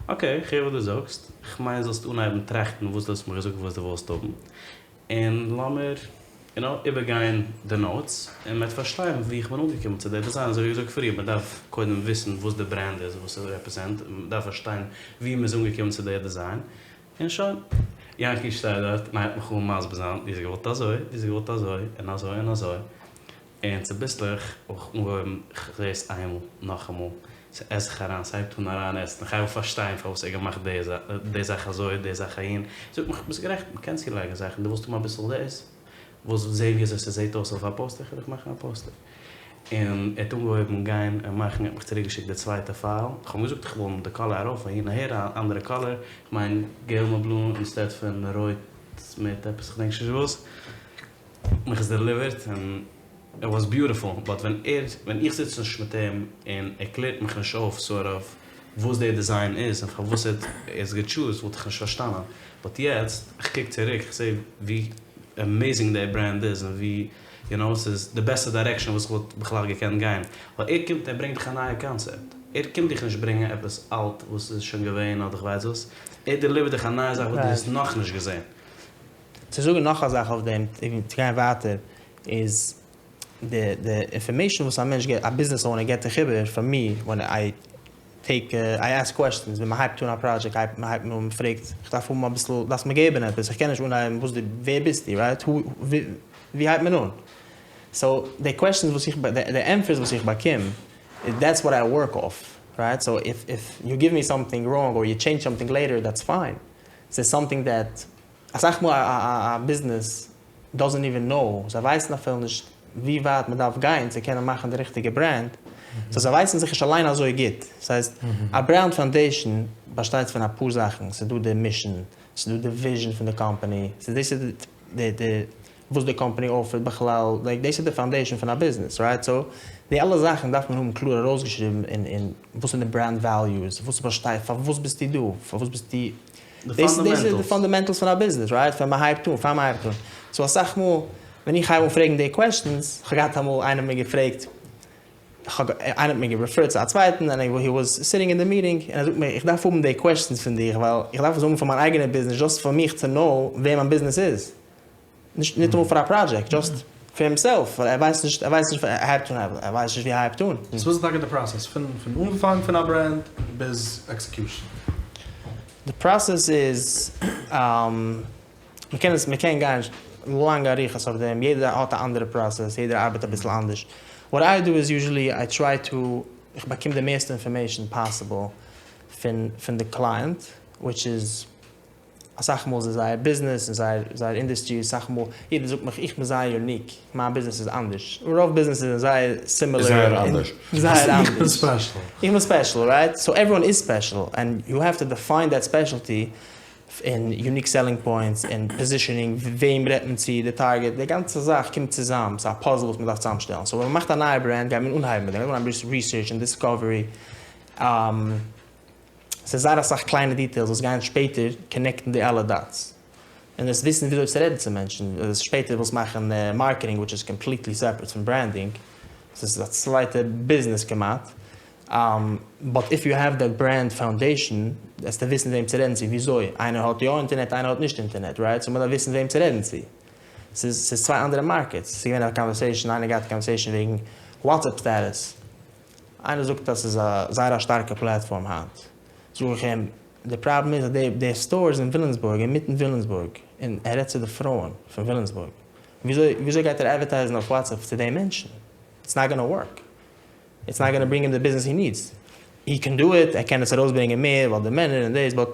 אקעי, איך הער וואס דו זאגסט, כ'מיין זאלסט אנהייבן טראכטן וואס דו האסט מיר געזאגט וואס דו ווילסט האבן, און לאמיר יו נאו איבערגיין די נאוטס און מ'וועט פארשטיין ווי איך בין אנגעקומען צו די דיזיין, אזוי ווי געזאגט פריער, מ'דארף קודם וויסן וואס די ברענד איז, וואס עס רעפרעזענט, מ'דארף פארשטיין ווי מ'איז אנגעקומען צו די דיזיין, און שוין. יענקי שטייט דארט און הייבט מיך אן מסביר זיין, דו האסט געוואלט אזוי, דו האסט געוואלט אזוי, און אזוי און אזוי. און צוביסלעך האב איך אנגעהויבן, כ'זע עס איינמאל, נאכאמאל, ס'עסט זיך אריין, ס'הייבט אן אריין עסן, כ'הייב אן פארשטיין פארוואס ער האט געמאכט די זאך אזוי, די זאך אהין. זאגט מיך, ביסט גערעכט, מ'קען צולייגן זאכן, דו ווילסט האבן אביסל דאס, ווילסט זען וויאזוי ס'זעט אויס אויף א פאוסטער, כ'וועל דיך מאכן א פאוסטער. און ער האט אנגעהויבן גיין און מאכן, ער האט מיך צוריק געשיקט די צווייטע פייל, איך האב אים געזאגט איך וויל די קאלער ארויף אהין אהער א אנדערע קאלער, איך מיין געל מיט בלוי אינסטעד פון רויט מיט עפעס כ'דענק שוין נישט וואס, מיך עס דעליווערט און איט וואס ביוטיפול, באט ווען ער ווען איך זיץ נישט מיט אים און ער קלערט מיך נישט אויף סארט אוו וואס די דיזיין איז און פארוואס ער האט עס געטשוזט וואלט איך נישט פארשטאנען, באט יעצט איך קוק צוריק איך זעה ווי עמעזינג די ברענד איז און ווי יו נאו, ס'איז די בעסטע דירעקשאן וואס כ'וואלט בכלל געקענט גיין. ווייל ער קומט ער ברענגט דיך א נייע קאנצעפט. ער קומט דיך נישט ברענגען עפעס אלט וואס איז שוין געווען אדער כ'ווייס וואס. ער דעליווערט דיך א נייע זאך וואס דו האסט נאכנישט געזען. צו זאגן נאך א זאך אויף דעם, צו גיין ווייטער, איז די די אינפארמעישאן וואס א מענטש געבט, א ביזנעס אונער געבט דיך איבער, פאר מיר, ווען איי טעיק, איי עסק קוועסטשענס, ווען מ'הייבט אן א פראדזשעקט הייבט מען הייבט מען אן מ'פרעגט, איך דארף האבן אביסל, דארפסט מיר געבן עפעס, איך קען נישט אנהייבן, וואס די, ווער ביסטו, רייט, הו, ווי הייבט מען אן? סאו די קוועסטשענס וואס איך, די ענטפערס וואס איך באקום, דעטס וואט איי ווארק אףף, רייט, סאו איף איף יו גיוו מי סאמטינג ראנג אר יו טשעינדזש סאמטינג לעיטער דעטס פיין, ס'איז סאמטינג דעט, אסאך מאל א ביזנעס דאזענט איווען נאו, זיי ווייסן אפילו נישט ווי ווייט מען דארף גיין צו קענען מאכן די ריכטיגע ברענד, סאו זיי ווייסן זיך נישט אליין אזוי גוט, ס'הייסט א ברענד פאונדעישן באשטייט פון אפאר זאכן, ס'איז דא די מישן, ס'איז דא די וויזשן פון די קאמפאני, ס'איז דאס איז די די וואס די קאמפאני אפערט בכלל, לייק דאס איז די פאונדעישן פון א ביזנעס, רייט? סאו די אלע זאכן דארף מען האבן קלאר ארויסגעשריבן און און וואס איז די ברענד וועליוס, וואס באשטייט, פארוואס ביסטו דא, פארוואס ביסטו דאס איז די פאנדעמענטעלס פון א ביזנעס, רייט? פאר מען הייבט אן, פאר מען הייבט אן. סאו אסאך מאל ווען איך הייב אן פרעגן די קוועסטשענס, כ'האב געהאט אמאל איינער האט מיר געפרעגט, כ'האב, איינער האט מיר גערעפערט צו א צווייטן, ענד הי וואס סיטינג אין די מיטינג, און ער זאגט מיר, איך דארף האבן די קוועסטשענס פון דיך, ווייל איך דארף עס האבן פאר מיין אייגענע ביזנעס, דזשאסט פאר מיך צו נאו ווער מיין ביזנעס איז. נישט ניטאמאל פאר א פראדזשעקט, דזשאסט פאר הימסעלף, ווייל ער ווייסט נישט, ער ווייסט נישט, ער הייבט אן, ער ווייסט נישט ווי ער הייבט אן. סאו וואס איז טאקע די פראסעס פון פון אנפאנג פון א ברענד ביז עקסעקיושען? די פראסעס איז, מ'קען עס, מ'קען גיין לאנגע אריכות אויף דעם, יעדער האט א אנדערע פראסעס, יעדער ארבעט אביסל אנדערש, וואט איי דו איז יוזשעלי איי טריי טו, איך באקום די מערסטע אינפארמעישן פאסיבל פון פון די קלייענט, וויטש איז. אסאך מאל איז עס זייער ביזנעס און זייער זייער אינדעסטרי, אסאך מאל יעדער זאגט מיך איך בין זייער יוניק, מיין ביזנעס איז אנדערש, רוב ביזנעסער זענען זייער סימילער, זייער אנדערש. זייער איך בין אנדערש. ספעשל. איך בין ספעשל, רייט? סאו עוועריוואן איז ספעשל ענד יו העוו טו דעפיין דעט ספעשעלטי אין יוניק סעלינג פוינטס און פאזישענינג, וועם רעדט מען צו, די טארגעט, די גאנצע זאך קומט צוזאם, ס'איז א פאזל וואס מ'דארף צוזאמשטעלן, סאו ווען מ'מאכט א נייע ברענד גייט מען אנהייבן מיט דעם, מ'גייט אנהייבן ריסערטש און דיסקאווערי, ס'איז זייער אסאך קליינע דיטעילס וואס גייען שפעטער קאנעקטן די אלע דאטס. און דאס וויסן וויאזוי צו רעדן צו מענטשן, שפעטער ווילסט מאכן מארקעטינג וויטש איז קאמפליטלי סעפערעט פון ברענדינג, ס'איז א צווייטע ביזנעס כמעט, באט איף יו העוו דעט ברענד פאונדעישן וועסטו וויסן וועם צו רעדן צו, וויאזוי, איינער האט יא אינטערנעט איינער האט נישט אינטערנעט, רייט? סאו מ'דארף וויסן וועם צו רעדן צו. ס'איז ס'איז צוויי אנדערע מארקעטס. ס'איז געווען א קאנווערסעישאן, איינער געהאט א קאנווערסעישאן וועגן וואטסעפפ סטעטוס. איינער זאגט אז ס'איז א זייער א שטארקע פלאטפארם היינט, זאג איך אים, די פראבלעם איז אז די סטאר איז אין וויליאמסבורג, אינמיטן וויליאמסבורג, און ער רעדט צו די פרויען פון וויליאמסבורג, וויאזוי וויאזוי גייט ער אדווערטייזן אויף וואטסעפפ צו די מענטשן? איטס נאט גאנא ווארק, איטס נאט גאנא ברינג הים די ביזנעס הי נידס, הי קען דו איט, ער קען עס ארויסברענגען מער ווייל די מענער און דאס, באט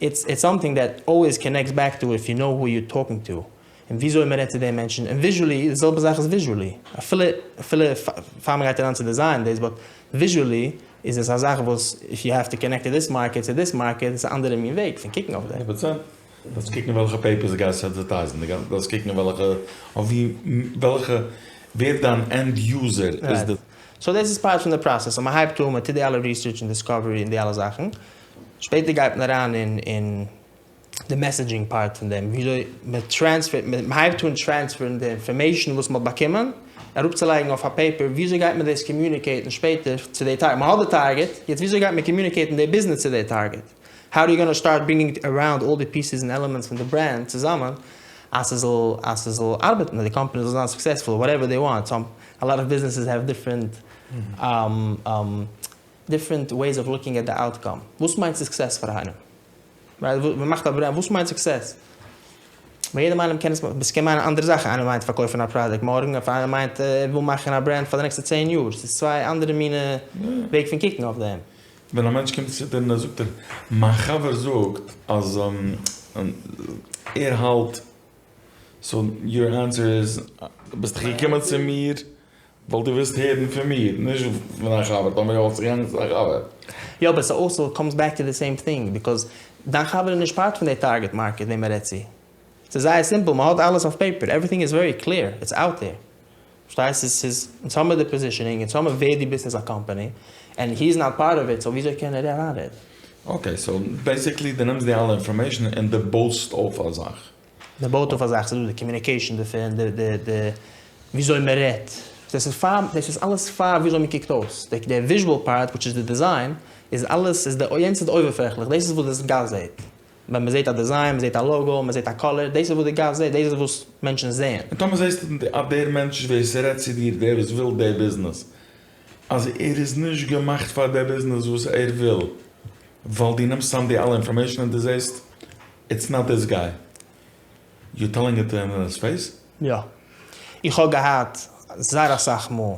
איטס איטס סאמטינג דעט אלוועיס קאנעקטס בעק טו איף יו נאו הו יור טאלקינג טו, און וויאזוי מען רעדט צו די מענטשן, און וויזשועלי, די זעלבע זאך איז וויזשועלי, אפילו אפילו פאר מען גייט אריין צו דיזיין דאס, באט וויזשועלי איז עס א זאך וואס איף יו העוו טו קאנעקט טו דיס מארקעט צו דיס מארקעט, איז א אנדערע מין וועג פון קוקן אויף דעם. הונדערט פראצענט. דארפסט קוקן וועלכע פעיפערס דו גייסט אדווערטייזן, דארפסט קוקן וועלכע, אויף ווי, וועלכע, ווער דיין ענד יוזער איז די. סאו דאס איז פארט פון די פראסעס, סאו מען הייבט אן, מען טוט די אלע ריסערטש און דיסקאווערי און די אלע זאכן, שפעטער גייט מען אריין אין אין. די מעסעדזשינג פארט פון דעם, וויאזוי מען טרענספערט, מען הייבט אן טרענספערן די אינפארמעישן וואס מען האט באקומען, אראפצולייגן אויף א פעיפער, וויאזוי גייט מען דאס קאמיוניקעיטן שפעטער צו די טארגעט, מען האט די טארגעט, יעצט וויאזוי גייט מען קאמיוניקעיטן די ביזנעס צו די טארגעט, האו אר יו גאנא סטארט ברינגינג אראונד אלל די פיסעס און עלעמענטס פון די ברענד צוזאמען אז ס'זאל אז ס'זאל ארבעטן, אז די קאמפאני זאל זיין סוקסעספול, וואטעווער דעי וואנט, סאם א לאט אוו ביזנעסעס העוו דיפרענט דיפרענט וועיס אוו לוקינג עט די אוטקאם, וואס מיינט סוקסעס פאר איינעם? מען מאכט א ברענד, וואס מיינט סוקסעס? ביי יעדעם איינעם קען עס, עס קען מיינען אנדערע זאכן, איינער מיינט פארקויפן א פראדוקט מארגן, אויף איינער מיינט ער וויל מאכן א ברענד פאר די נעקסטע צען יאר, ס'איז צוויי אנדערע מינע וועג פון קוקן אויף דעם. ווען א מענטש קומט צו דיר און ער זאגט דיר, מיין חבר זאגט אז ער האלט, סאו יור ענסער איז, ביסט דאך געקומען צו מיר ווייל דו ווילסט הערן פון מיר, נישט פון דיין חבר, טאמער יא וואלסטו געגאנגען צו דיין חבר. יא באט ס'אלסא קאמס בעק טו די סעים טינג, ביקאוז דיין חבר איז נישט פארט פון די טארגעט מארקעט וועם מ'רעדט צו. ס'איז זייער סימפל, מ'האט אלעס אויף פעיפער, עווריטינג איז ווערי קלעיר, איטס אוט דער. פארשטייסט? ס'איז ס'איז אונז האמיר די פאזישענינג, אונז האמיר ווער דו ביסט עז א קאמפאני, ענד הי איז נאט פארט אוו איט, סאו וויאזוי קען ער אריינרעדן? אקעי, סאו בעיסיקלי דו נעמסט די אלע אינפארמעישן און דו בויסט אויף א זאך. מען בויט אויף א זאך, ס'איז דא די קאמיוניקעישן דערפון, די די די וויאזוי מען רעדט, דאס איז פאר, דאס איז אלעס פאר וויאזוי מען קוקט אויס, די די וויזשועל פארט וויטש איז די דיזיין, איז אלעס איז די יענץ איז די אויבערפלעכליך, דאס איז וואס די גאס זעט, ווען מען זעט א דיזיין, מען זעט א לאגא, מען זעט א קאלער, דאס איז וואס די גאס זעט, דאס איז וואס מענטשן זעען. און טאמער זעסטו אז דער מענטש ווער ס'רעדט צו דיר, דער וואס וויל די ביזנעס, אז ער איז נישט געמאכט פאר די ביזנעס וואס ער וויל, ווייל דו נעמסט צאם די אלע אינפארמעישן און דו זעסט איטס נאט דיס גיי, יור טעלינג איט טו הים אין היז פעיס? יא. איך האב געהאט זייער אסאך מאל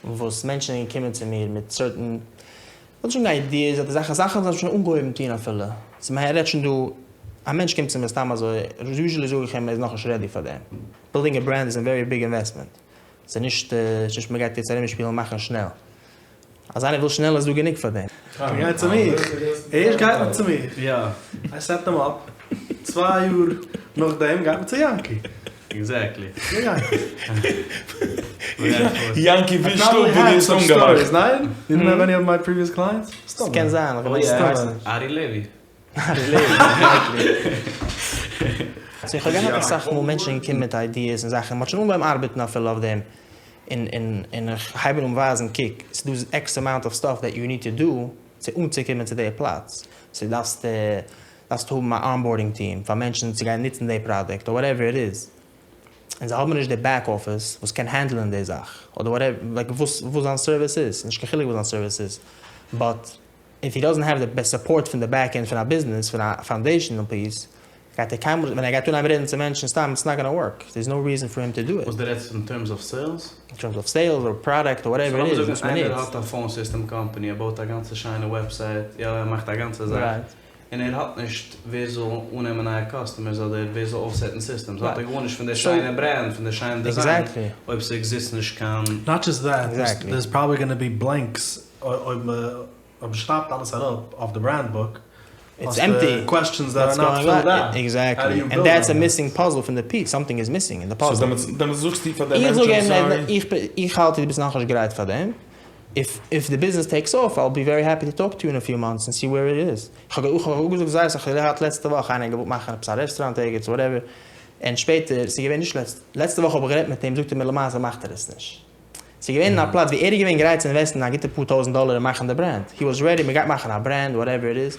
וואס מענטשן זענען געקומען צו מיר מיט סערטען, כ'וועל נישט זאגן איידיעס אדער זאכן, זאכן וואס זיי האבן שוין אנגעהויבן טון אפילו, סאו מען רעדט שוין דא, א מענטש קומט צו מיר סתם אזוי, יוזשעלי זאג איך אים ער איז נאכנישט רעדי פאר דעם, בילדינג א ברענד איז א ווערי ביג אינוועסטמענט, ס'איז נישט נישט מ'גייט יעצט ארומשפילן און מאכן שנעל. אז איינער וויל שנעל איז דא גענוג פאר דעם. מ'גייט צו מיך, ערשט גייט מען צו מיך, איי סעט דעם אפ, צוויי יאר נאכדעם גייט מען צו יענקי. עקזעקטלי. יענקי ווישט אפ וואס דו האסט אנגעמאכט. ניין? יו דידנט האוו עני אוו מיי פריוויעס קלייענטס? ס'קען זיין, איך ווייס נישט. ארי לעווי. ארי לעווי, עקזעקטלי. סאו איך האב געהאט אסאך מאל מענטשן געקומען מיט איידיעס און זאכן, מ'האט שוין אנגעהויבן ארבעטן אפילו אויף דעם, און און און איך הייב אן ווייזן קוק ס'איז דא עקס אמאונט אוו סטאף דעט יו ניד טו דו צו אנצוקומען צו די פלאץ, סאו דארפסט דארפסט האבן א אנבארדינג טיעם פאר מענטשן צו גיין נוצן די פראדוקט אר וואטעווער איט איז, און זיי האבן נישט די בעק אפיס וואס קען הענדלען די זאך אדער וואטעווער לייק וואס וואס זיין סערוויס איז, נישט קיין חילוק וואס זיין סערוויס איז באט איף הי דאזענט העוו די סופארט פון די בעק ענד פון א ביזנעס פון א פאונדעישאנעל פיס גייט ער קיינמאל ווען ער גייט אנהייבן רעדן צו מענטשן סתם איטס נאט גאנא ווארק דער איז נאו ריזען פאר הים טו דו איט. וואס דו רעדסט אין טערמס אוו סעילס? אין טערמס אוו סעילס אר פראדאקט אר וואטעווער איט איז וואס מען איינער נוצט. האט א פאון סיסטעם קאמפאני ער בויט א גאנצע שיינע וועבסייט יא ער מאכט א גאנצע זאך און ער האט נישט ווער זאל אננעמען נייע קאסטומערס אדער ווער זאל אויפסעטן סיסטעמס האט ער גארנישט פון די שיינע ברענד פון די שיינע דיזיין אויב ס'עקזיסט נישט קיין נאט דזשאסט דעט, דערס פראבעלי גאנא בי בלענקס אויב מ'שרייבט אלעס אראפ אויף די ברענד בוק, איטס עמפטי, קוועסטשענס דעט אר נאט פילד אוט, עקזעקטלי, ענד דעטס א מיסינג פאזעל פון די פיס, סאמטינג איז מיסינג אין די פאזעל. סאו דעמאלטס זאגסטו פאר די מענטש איים סארי? איך האלט דו ביסט נאכנישט גרייט פאר דעם, איף די ביזנעס טעיקס אףף אייל בי ווערי העפי טו טאלק טו יו אין א פיו מאנטס און סי ווער איט איז. איך האב אפגעזאגט זייער אסאך, איך געהאט לעצטע וואך איינער האט געוואלט מאכן עפעס א רעסטוראנט ערגעץ וואטעווער, און שפעטער, ס'איז געווען נישט לעצטע, לעצטע וואך האב איך גערעדט מיט אים זאגט ער מיר למעשה מאכט ער עס נישט. ס'איז געווען אין א פלאץ ווי ער איז געווען גרייט צו אינוועסטן א גוטע פאר טויזנט דאלער אין מאכן די ברענד, הי וואס רעדי, מ'גייט מאכן א ברענד וואטעווער איט איז,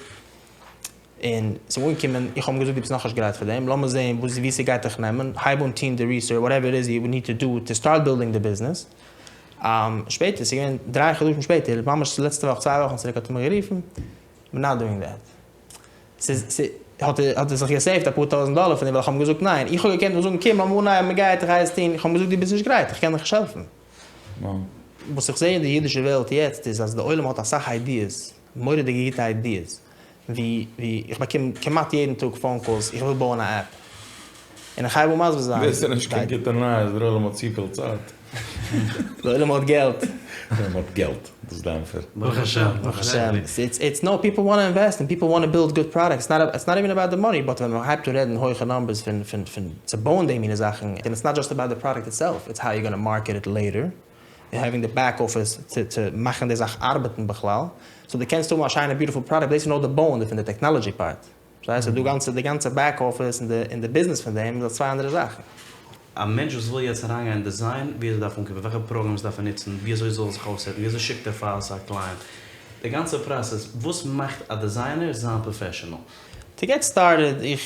און ס'איז אנגעקומען, איך האב אים געזאגט דו ביסט נאכנישט גרייט פאר דעם, לאמיר זען וואס וואו ס'גייט דיך נעמען, הייב אן טון די ריסערטש וואטעווער איט איז יו ניד טו דו טו סטארט בילדינג די ביזנעס, שפעטער, ס'איז געווען דריי חדשים שפעטער, ממש לעצטע וואך צוויי וואכן צוריק האט ער מיך גערופן, וויר נאט דואינג דעט. ס'איז ס'איז האט ער האט ער זיך געסעיווט אפאר טויזנט דאלער פון דעם ווייל איך האב אים געזאגט ניין, איך האב געקענט זאגן קום לאמיר אנהייבן מ'גייט איך גיי עס טון, איך האב אים געזאגט דו ביסט נישט גרייט איך קען דיך נישט העלפן. וואס איך זע אין די אידישע וועלט יעצט איז אז די עולם האט אסאך איידיעס, מורא'דיגע גוטע איידיעס, ווי ווי איך באקום כמעט יעדן טאג פאון קאלס איך וויל בויען א עפפ, און איך הייב אן מסביר זיין. דאס איז נישט קיין גוטע נייעס, דער עולם האט צופיל צייט. דער עולם האט געלט. דער עולם האט געלט, דאס איז די ענטפער. ברוך השם. ברוך השם. איטס איטס נאו פיפל וואנט אינוועסט און פיפל וואנט בילד גוד פראדאקטס, איטס נאט איווען אבאוט די מאני, באט ווען מען הייבט אן רעדן הויכע נאמבערס פון פון פון צו בויען די מינע זאכן, דען איטס נאט דזשאסט אבאוט די פראדאקט איטסעלף, איטס האו יו גאנא מארקעט איט לעיטער, און העווינג די בעק אפיס צו צו מאכן די זאך ארבעטן בכלל, סאו דו קענסט האבן א שיינע ביוטיפול פראדאקט, דאס איז נאר די בויען דערפון, די טעקנאלעדזשי פארט. פארשטייסט? ס'איז דא גאנצע די גאנצע back office און די און די ביזנעס פון דעם איז צוויי אנדערע זאכן. א מענטש וואס וויל יעצט אריינגיין אין design, ווי אזוי דארף אנקומען, וועלכע programs דארף ער נוצן, ווי אזוי זאל ער זיך אויססעטן, ווי אזוי שיקט ער files צו א client, די גאנצע process, וואס מאכט א designer זיין professional? To get started, איך,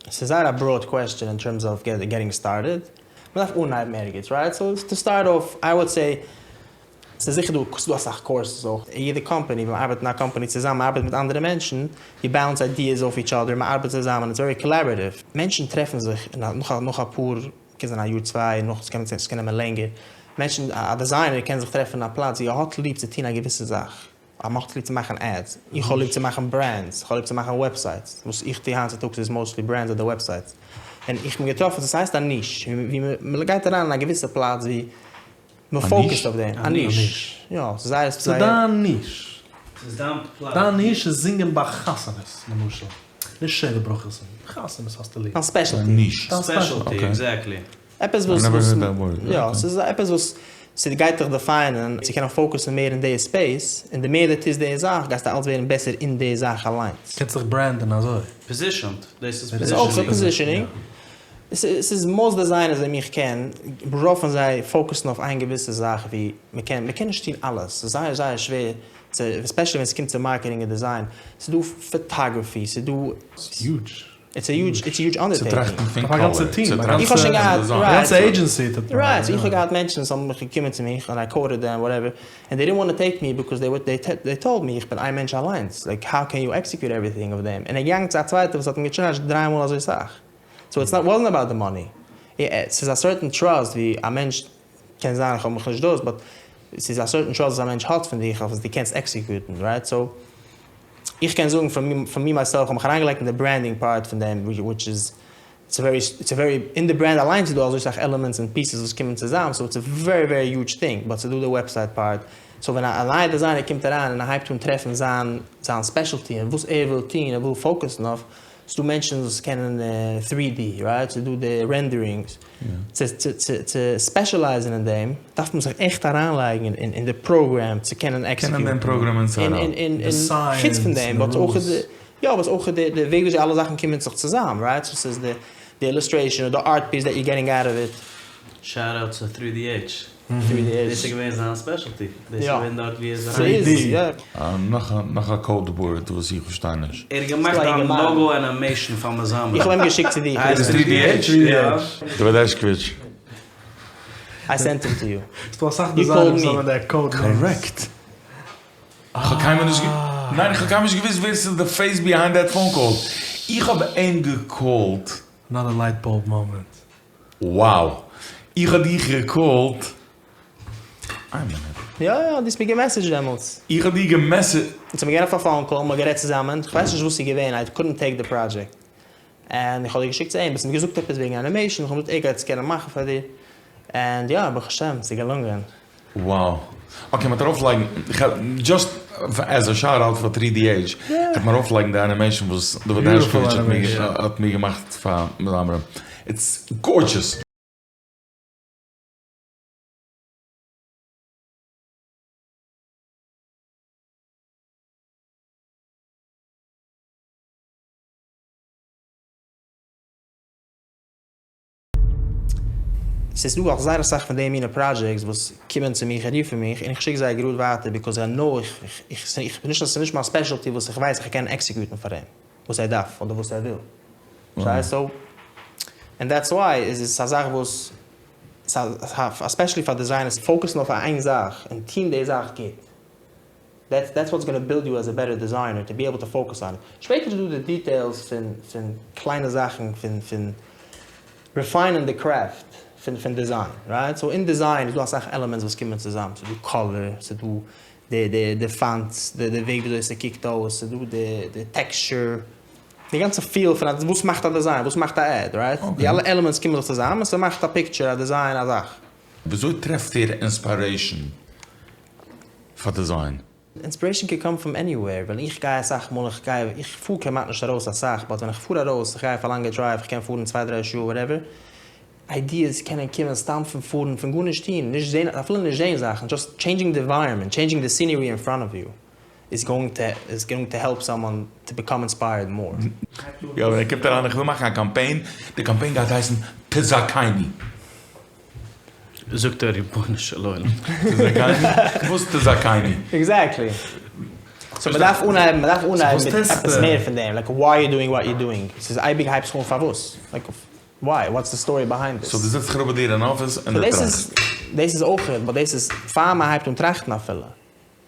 ס'איז זייער א broad question in terms of getting started, מ'דארף אנהייבן ערגעץ, right? So to start off, I would say, ס'איז זיכער דא, ס'איז דא אסאך courses אויך, אין יעדע קאמפאני, ווען מ'ארבעט אין א קאמפאני צוזאמען, מ'ארבעט מיט אנדערע מענטשן, you bounce ideas off each other, מ'ארבעט צוזאמען, it's very collaborative. מענטשן טרעפן זיך נאך נאך אפאר, קען זיין א יאר צוויי, נאך ס'קען ס'קען נעמען לענגער, מענטשן, א designer קען זיך טרעפן אין א פלאץ ווי ער האט ליב צו טון א געוויסע זאך, ער האט ליב צו מאכן ads, איך האב ליב צו מאכן brands, איך האב ליב צו מאכן websites, וואס איך טו היינט צוטאגס איז mostly brands אדער websites, און איך בין געטראפן, ס'הייסט א niche, ווי מ'גייט אריין אין א געוויסע פלאץ ווי מען focus ט אויף דעם, א niche, יא, ס'איז זייער. ס'איז דיין niche. ס'איז דיין פלאץ. דיין niche איז זינגען ביי חתונות למשל, נישט שבע ברכות, חתונות האסטו ליב. דיין specialty. Niche. דיין specialty, exactly. עפעס וואס, יא, ס'איז עפעס וואס ס'גייט דיך define ען צו קענען focus ן מער אין די space, און די מער דו טוסט די זאך גייסטו אלץ ווערן בעסער אין די זאך אליינס. קענסט זיך brand ען אזוי. Positioned, דאס איז positioning. אויך positioning. ס'איז most designers וועם איך קען, רוב פון זיי focus ן אויף איין געוויסע זאך ווי מ'קען, מ'קען נישט טון אלעס, ס'איז זייער זייער שווער צו, especially ווען ס'קומט צו marketing און design, ס'איז דא photography, ס'איז דא. ס'איז huge. It's a huge, it's a huge undertaking. צו טראכטן פון א גאנצע color, טיעם, צו א טראכטן איך האב שוין פון געהאט, design. Right. גאנצע agency טוט מען. Right, איך האב געהאט מענטשן וואס האבן מיך געקומען צו מיך און I quoted them whatever, and they didn't want to take me because they they they told me איך בין איין מענטש אליינס, like how can you execute everything אויף דעם, און ער איז געגאנגען צו א צווייטער וואס האט אים געטשארדזשט דריי מאל אזוי סאך. So it's not wasn't about the money. ס'איז א certain trust ווי א מענטש, קען זיין איך האב מיך נישט דאס, but ס'איז א certain trust וואס א מענטש האט פון דיך אויף וואס דו קענסט execute ן, right? So איך קען זאגן פאר me myself, איך האב מיך אריינגעלייגט אין די branding part פון דעם, which is it's very it's very, אין די brand אליינס איז דא אזוי סאך elements און pieces וואס קומען צוזאם, so it's a very very huge thing, but ס'איז דא די website part, so ווען א נייע designer קומט אריין און ער הייבט אן טרעפן זיין זיין specialty און וואס ער וויל טון, ער וויל focus ן אויף, ס'דא מענטשן וואס קענען three D, right? ס'דא די renderings. צו צו specialize ן אין דעם דארף מען זיך עכט אריינלייגן אין די program צו קענען execute ן. קענען דעם program inside out. און חוץ פון דעם but אויך די, יא but אויך די וועג וויאזוי אלע זאכן קומען זיך צוזאם, right? So ס'איז די illustration אדער די art piece that you getting out of it. Shout out צו טרי די עיטש. דאס איז געווען זיין specialty. דאס איז געווען דארט ווי ער איז אריין. נאך א code word וואס איך פארשטיי נישט. ער האט געמאכט דיין logo animation פאר מזמור. איך האב אים געשיקט צו דיר. הייסט טרי די עיטש? יא. דוד הערשקאוויטש. I sent him to you. ס'דא אסאך designers וואס האבן די code names. Correct. איך האב קיינמאל נישט ניין איך האב קיינמאל נישט געוואוסט ווער ס'איז די face behind that phone call. איך האב אים געקאלט. Another light bulb moment. Wow! איך האב דיך געקאלט. איין מינוט. יא יא, דו האסט מיר געמעסעדזשט דעמאלטס. איך האב דיר געמעסעדזשט. אונז האבן געווען אויף א phone call, מ'האט גערעדט צוזאמען, כ'ווייס נישט וואס ס'איז געווען, I couldn't take the project. און איך האב דיר געשיקט צו אים, האסט מיר געזאגט עפעס וועגן animation, איך האב געזאגט ער גייט עס קענען מאכן פאר דיר. און יא, ברוך השם, ס'איז געלונגען. Wow. Okay, מ'וועט ארויפלייגן, just as a shout out פאר טרי די עיטש, וועט מען ארויפלייגן די animation וואס דוד הערשקאוויטש האט מיר געמאכט פאר מזמרים. It's gorgeous! ס'איז דא אויך זייער אסאך פון די מינע projects וואס קומען צו מיך און רופן מיך און איך שיק זיי גראד ווייטער because I know איך איך איך בין נישט ס'איז נישט מיין specialty וואס איך ווייס איך קען execute ן פאר אים וואס ער דארף אדער וואס ער וויל פארשטייסט so and that's why איז עס א זאך וואס especially פאר designers focus ן אויף איין זאך און טון די זאך גוט. That's that's what's gonna build you as a better designer to be able to focus on it. שפעטער איז דא די details פון פון קליינע זאכן פון פון refine ען די craft פון פון design right so אין design איז דא אסאך elements וואס קומען צוזאם ס'איז דא color ס'איז דא די די די fonts די די וועג וויאזוי ס'קוקט אויס ס'איז דא די די texture די גאנצע feel פון א וואס מאכט א design וואס מאכט א ad right די אלע elements קומען זיך צוזאם און ס'מאכט א picture א design א זאך. וויאזוי טרעפט איר inspiration פאר design? Inspiration can come from anywhere, ווען איך גיי אסאך מאל איך גיי איך פאר כמעט נישט ארויס אסאך but ווען איך פאר ארויס איך גיי אויף א לאנגע drive איך קען פארן צוויי דריי שעה whatever, ideas קענען קומען סתם פון פארן פון גארנישט טון נישט זען אפילו נישט זען זאכן just changing the environment changing the scenery in front of you. איז גאוינג טו איז גאוינג טו העלפ סאמאן טו ביקאם אינספייערד מאר. יא ווען ער קומט אריין איך וויל מאכן א קאמפיין, די קאמפיין גייט הייסן תזכני. זאגט ער רבונו של עולם. תזכני? וואס תזכני? עקזעקטלי. סאו מ'דארף אנהייבן מ'דארף אנהייבן מיט עפעס מער פון דעם, לייק וויי יו דואינג וואט יו דואינג, ס'איז אייביג הייבסט זיך אן פארוואס, לייק וויי, וואטס די סטארי ביהיינד דיס. סאו דו זעצט זיך אראפ ביי דיר אין אפיס און דו טראכסט. דאס איז אויכעט, באט דאס איז פאר מ'הייבט אן טראכטן אפילו.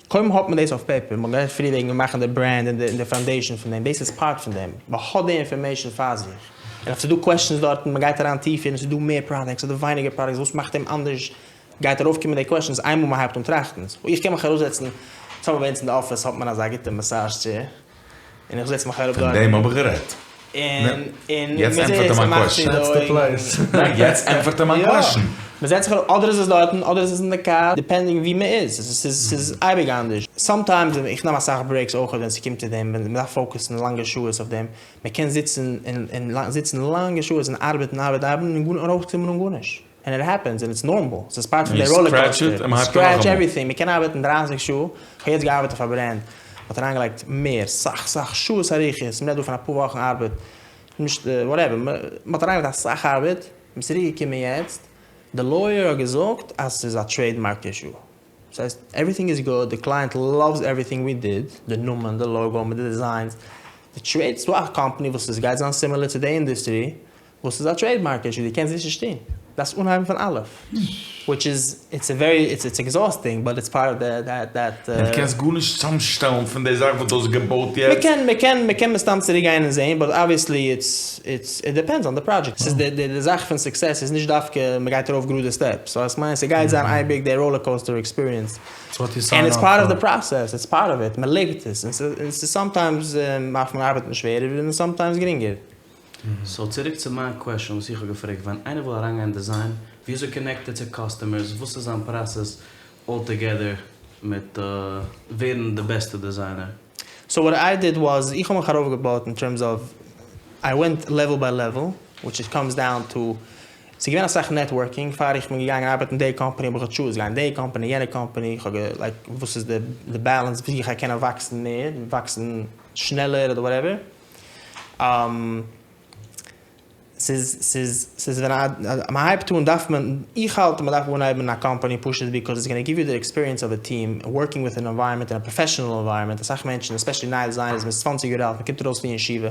קודם האט מען דאס אויף פעיפער, מ'האט גערעדט פריער וועגן מאכן די ברענד און די פאונדעישאן פון דעם, דאס איז פארט פון דעם, מען האט די אינפארמעישאן פאר זיך, און אויב ס'איז דא קוועסטשענס דארטן, מען גייט אריין טיפער און ס'איז דא מער פראדאקטס אדער ווייניגער פראדאקטס, וואס מאכט דעם אנדערש, גייט ארויפקומען די קוועסטשענס איינמאל מען הייבט אן טראכטן, סאו איך קען מיך אראפזעצן, סאו ביי אונז אין די אפיס האט מען אזא גוטע מאסאזש טשעיר, און איך זעץ מיך אראפ דארט. פון דעם האב איך גערעדט. און און יעצט ענטפערט ער מיין קוועסטשן. דעטס די פלעיס. ניין יעצט ענטפערט ער מיין קוועסטשן. מען זעצט זיך אראפ אדער איז עס דארטן אדער איז עס אין די קאר דיפענדינג ווי מען איז עס איז אייביג אנדערש סאמטיימס איך נעם אסאך ברעיקס אויך ווען ס'קומט צו דעם ווען מען דארף פאוקעסן לאנגע שעות אויף דעם מען קען זיצן און זיצן לאנגע שעות און ארבעטן ארבעטן ארבעטן און ארויסקומען אן גארנישט. און איט העפענס און איטס נארמאל, ס'איז פארט פון די ראלער קאוסטער, סקרעטש עווריטינג, מ'קען ארבעטן דרייסיג שעה, כ'האב יעצט געארבעט אויף א ברענד, מ'האט אריינגעלייגט מער, סאך סאך שעות אריכות, מ'רעדט דא פון אפאר וואכן ארבעט, נישט וואטעווער, מ'האט אריינגעלייגט אסאך ארבעט, מ'איז צוריק געקומען יעצט, די לויער האט געזאגט אז ס'איז א טרעידמארק אישו, ס'הייסט עווריטינג איז גוד, די קלייענט לאווס עווריטינג ווי דיד, די נאמען, די לאגא, מיט די דיזיינס, די טרעיד, ס'דא א קאמפאני וואס עס גייט זיין סימילער צו די אינדוסטרי, וואס איז א טרעידמארק אישו? דו קענסט נישט נישט טון. דארפסט אנהייבן פון אלף. וויטש איז, איטס א ווערי, איטס איטס עקזאסטינג, באט איטס פארט אוו די דעט דעט. און דו קענסט גארנישט צאמשטעלן פון די זאך וואס דו האסט געבויט יעצט? מ'קען, מ'קען, מ'קען מסתם צוריק גיין און זעהן, באט אבוויעסלי איטס, איטס, איט דיפענדס אן די פראדזשעקט. ס'איז די די זאך פון סוקסעס איז נישט דווקא מ'גייט ארויף גראדע סטעפס. סאו איך מיין ס'גייט זיין אייביג די ראלער קאוסטער עקספיריענס. ענד איטס פארט אוו די פראסעס, איטס פארט אוו איט, מ'לעבט עס. און ס'איז סאמטיימס דארף מען ארבעטן שווערער און סאמטיימס גרינגער. סאו צוריק צו מיין קוועשאן וואס איך האב געפרעגט, ווען איינער וויל אריינגיין אין דיזיין, וויאזוי קאנעקט ער צו קאסטומערס, וואס איז זיין פראסעס אלל טאגעדער מיט ווערן די בעסטע דיזיינער? סאו וואט איי דיד וואס, איך האב מיך ארויפגעבויט אין טערמס אוו, איי ווענט לעוועל ביי לעוועל, וויטש איט קאמס דאון טו, ס'איז געווען אסאך נעטווארקינג, פאר איך בין געגאנגען ארבעטן אין די קאמפאני האב איך געטשוזט גיין די קאמפאני יענע קאמפאני, איך האב גע לייק וואס איז די בעלענס ווי איך גיי קענען וואקסן מער, וואקסן שנעלער אדער וואטעווער. ס'איז ס'איז ס'איז ווען א מ'הייבט אן דארף מען, איך האלט מ'דארף אנהייבן אין א קאמפאני פשוט ביקאוז איטס גאנא גיוו יו די עקספיריענס אוו א טיעם, ווארקינג וויט אן ענווייראמענט אין א פראפעשענעל ענווייראמענט, אסאך מענטשן עספעשעלי נייע דיזיינערס מ'איז צוואנציג יאר אלט מ'קומט ארויס פון ישיבה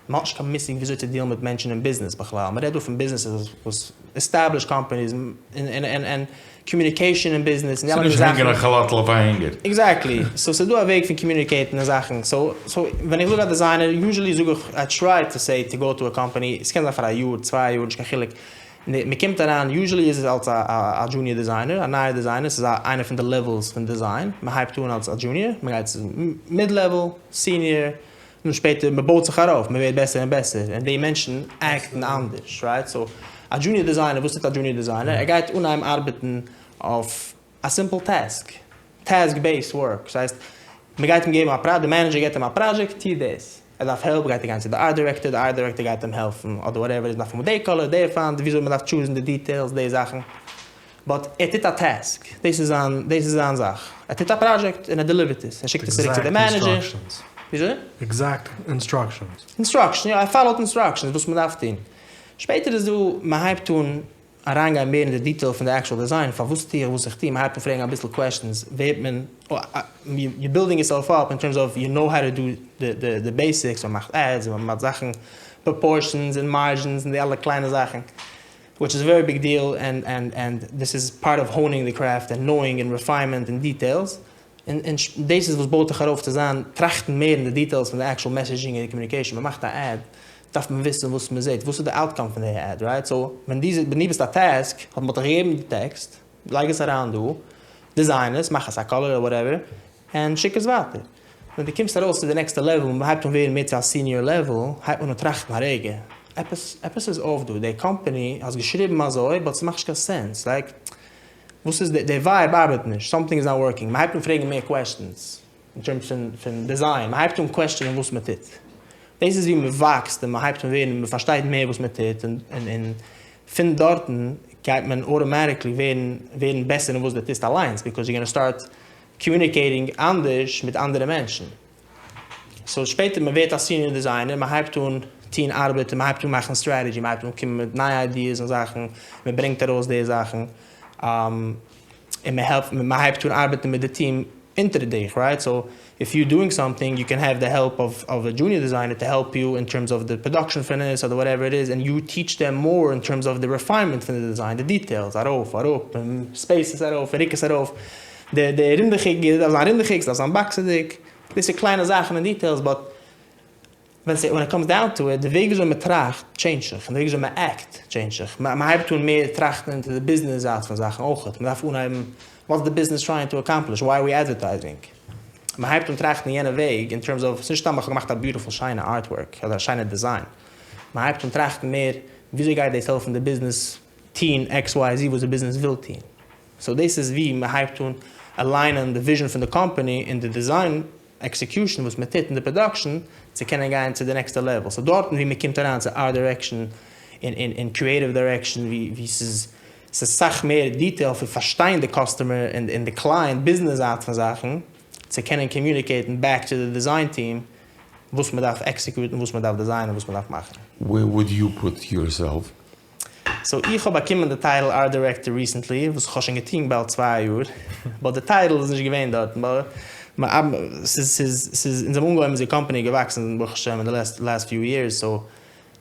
מ'האט נישט קיין מושג וויאזוי צו דיעלן מיט מענטשן אין ביזנעס בכלל, מ'רעדט דא פון ביזנעסעס וואס עסטעבלישד קאמפאניס און און און קאמיוניקעישאן אין ביזנעס און די אלע ס'נישט זאכן. הענגען א כאלאטל אויף א הענגער. עקזעקטלי. סאו ס'איז דא א וועג פון קאמיוניקעיטן און זאכן. סאו סאו ווען איך זאג א דיזיינער, יוזשעלי זאג איך איי טריי טו סעי טו גאו טו א קאמפאני, ס'קען זיין פאר א יאר, צוויי יאר, נישט קיין חילוק. מ'קומט אריין, יוזשעלי איז עס אלס א א דזשוניער דיזיינער, א נייער דיזיינער, ס'איז א איינע פון די לעוועלס פון דיזיין. מ'הייבט אן אלס א דזשוניער, מ'גייט צו מיד לעוועל, סיניער, און שפעטער מען בויט זיך ארויף, מען ווערט בעסער און בעסער, און די מענטשן עקטן אנדערש, רייט? סאו א דזשוניער דיזיינער, וואס טוט א דזשוניער דיזיינער? ער גייט אנהייבן ארבעטן אויף א סימפל טעסק, טעסק בעיסד ווארק, ס'הייסט מען גייט אים געבן א פרא, די מענעדזשער געבט אים א פראדזשעקט, טו דאס, ער דארף העלפ גייט ער גיין צו די ארט דירעקטאר, די ארט דירעקטאר גייט אים העלפן, אדער וואטעווער, ער דארף האבן די קאלער, די פאנט, וויאזוי מען דארף טשוזן די דיטעילס, די זאכן. באט ער טוט א טעסק, דאס איז זיין, דאס איז זיין זאך, ער טוט א פראדזשעקט און ער דעליווערט עס, ער שיקט עס צוריק צו די מענעדזשער. וויאזוי? עקזעקט אינסטראקשענס. אינסטראקשענס, יא, ער פאלאוט אינסטראקשענס וואס מען דארף טון. שפעטער איז דא, מען הייבט אן אריינגיין מער אין די דיטעיל פון די עקשועל דיזיין, פארוואס טו איך וואס איך טו, מען הייבט אן פרעגן אביסל קוועשטענס, ווערט מען, יו בילדינג יורסעלף אפ אין טערמס אוו יו נאו האו טו דו די בעיסיקס, מען מאכט עדס, מען מאכט זאכן, פראפארשענס און מארדזשינס און די אלע קליינע זאכן. וויטש איז א ווערי ביג דיעל ענד ענד ענד דיס איז פארט אוו האונינג די קרעפט ענד נאואינג ענד רעפיינמענט און דיטעילס, און און דאס איז וואס בויט דיך ארויף צו זיין טראכטן מער אין די דיטעילס פון די עקשועל מעסעדזשינג און די קאמיוניקעישאן, מען מאכט א עד דארף מען וויסן וואס מען זעט, וואס איז די אוטקאם פון די עד, רייט? סאו ווען דו ווען דו ביסט א טעסק האט מען דיך געגעבן די טעקסט, לייג עס אריין דא, דיזיין עס, מאך עס א קאלער אר וואטעווער, און שיק עס ווייטער. ווען דו קומסט ארויס צו די נעקסטע לעוועל און מ'הייבט אן ווערן מער צו א סיניאר לעוועל, הייבט מען אן טראכטן א רגע, עפעס עפעס איז אףף דא, די קאמפאני האסט געשריבן אזוי באט ס'מאכט נישט קיין סענס, לייק וואס איז די די ווייב ארבעט נישט, סאמטינג איז נאט ווארקינג, מ'הייבט אן פרעגן מער קוועשטענס אין טערמס פון פון דיזיין, מ'הייבט אן קוועשטענען וואס מ'טוט. דאס איז ווי מ'וואקסט און מ'הייבט אן ווערן, מ'פארשטייט מער וואס מ'טוט און און פון דארטן גייט מען אוטאמאטיקלי ווערן ווערן בעסער אין וואס דו טוסט אליינס, ביקאוז יו גאנא סטארט. קאמיוניקעיטינג אנדערש מיט אנדערע מענטשן. סאו שפעטער מען ווערט א סיניאר דיזיינער, מען הייבט אן טון ארבעט און מען הייבט אן מאכן סטרעטעדזשי, מען הייבט אן קומען מיט נייע איידיעס און זאכן, מען ברענגט ארויס די זאכן, און מען העלפט, מען הייבט אן ארבעטן מיט די טיעם אונטער דיך, רייט? סאו איף יו דואינג סאמטינג יו קען העוו די העלפ אוו א דזשוניאר דיזיינער טו העלפ יו אין טערמס אוו די פראדאקשען פון עס אדער וואטעווער איט איז, ענד יו טיטש דעם מאר אין טערמס אוו די רעפיינמענט פון די דיזיין, די דיטעילס, ארויף אראפ, ספעיסעס ארויף און רוק עס ארויף, די די רינדעכיג דארף זיין רינדעכיג, ס'דארף זיין באקסעדיג, דאס איז קליינע זאכן און דיטעילס באט ווען ס' ווען איט קאמס דאון טו איט, די וועג וויאזוי מ'טראכט טשעינדזשט זיך, און די וועג וויאזוי מ'עקט טשעינדזשט זיך, מ'הייבט אן מער טראכטן אינטו די ביזנעס זייט פון זאכן אויכעט, מ'דארף אנהייבן וואטס די ביזנעס טרייאינג טו אקאמפליש, וויי אר ווי אדווערטייזינג? מ'הייבט אן טראכטן יענע וועג אין טערמס אוו, ס'נישט סתם איך האב געמאכט א ביוטיפול שיינע ארטווארק אדער א שיינע דיזיין, מ'הייבט אן טראכטן מער וויאזוי גייט דאס העלפן די ביזנעס טוהן עקס וויי זי וואס די ביזנעס וויל טוהן. סאו דאס איז ווי מ'הייבט אן עליינען די וויזשען פון די קאמפאני און די דיזיין עקסעקיושען וואס מ'טוט אין די פראדאקשען צו קענען גיין צו די נעקסטע לעוועל. סאו דארטן ווי מ'קומט אריין צו ארט דירעקשאן און און קריעטיוו דירעקשאן ווי ווי ס'איז ס'איז סאך מער דיטעיל פון פארשטיין די קאסטומער און און די קלייענט ביזנעס זייט פון זאכן צו קענען קאמיוניקעיטן בעק צו די דיזיין טיעם וואס מ'דארף עקסעקיוטן וואס מ'דארף דיזיינען וואס מ'דארף מאכן. ווער וואוד יו פוט יורסעלף? סאו איך האב באקומען די טייטל ארט דירעקטאר ריסענטלי, וואס איך האב שוין געטון באלד צוויי יאר, באט די טייטל איז נישט געווען דארטן, באט ס'איז ס'איז ס'איז אונז האבן אנגעהויבן אונזער קאמפאני איז געוואקסן ברוך השם אין די לעסט פיו יערס, סאו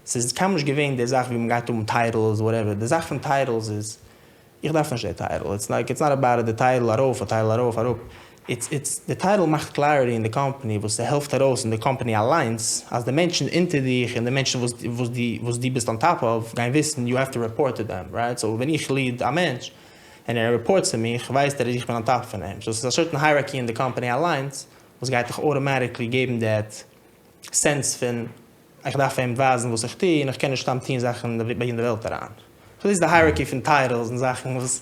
ס'איז קיינמאל נישט געווען די זאך ווי מ'גייט האבן טייטלס וואטעווער, די זאך פון טייטלס איז איך דארף נישט די טייטל, איטס לייק איטס נאט אבאוט די טייטל ארויף א טייטל ארויף אראפ, איטס איטס די טייטל מאכט קלעריטי אין די קאמפאני וואס ס'העלפט ארויס אין די קאמפאני אליינס אז די מענטשן אונטער דיך און די מענטשן וואס וואס דו וואס דו ביסט אן טאפ אוו גייען וויסן יו העוו טו רעפארט טו דעם רייט סאו ווען איך ליעד א מענטש און ער רעפארט צו מיך ווייסט ער אז איך בין אן טאפ פון אים סאו ס'איז א סערטען הייראקי אין די קאמפאני אליינס וואס גייט דיך אוטאמאטיקלי געבן דעט סענס פון איך דארף אים ווייזן וואס איך טו און איך קען נישט סתם טון זאכן ביי אין די וועלט אריין. סאו דאס איז די הייראקי פון טייטלס און זאכן וואס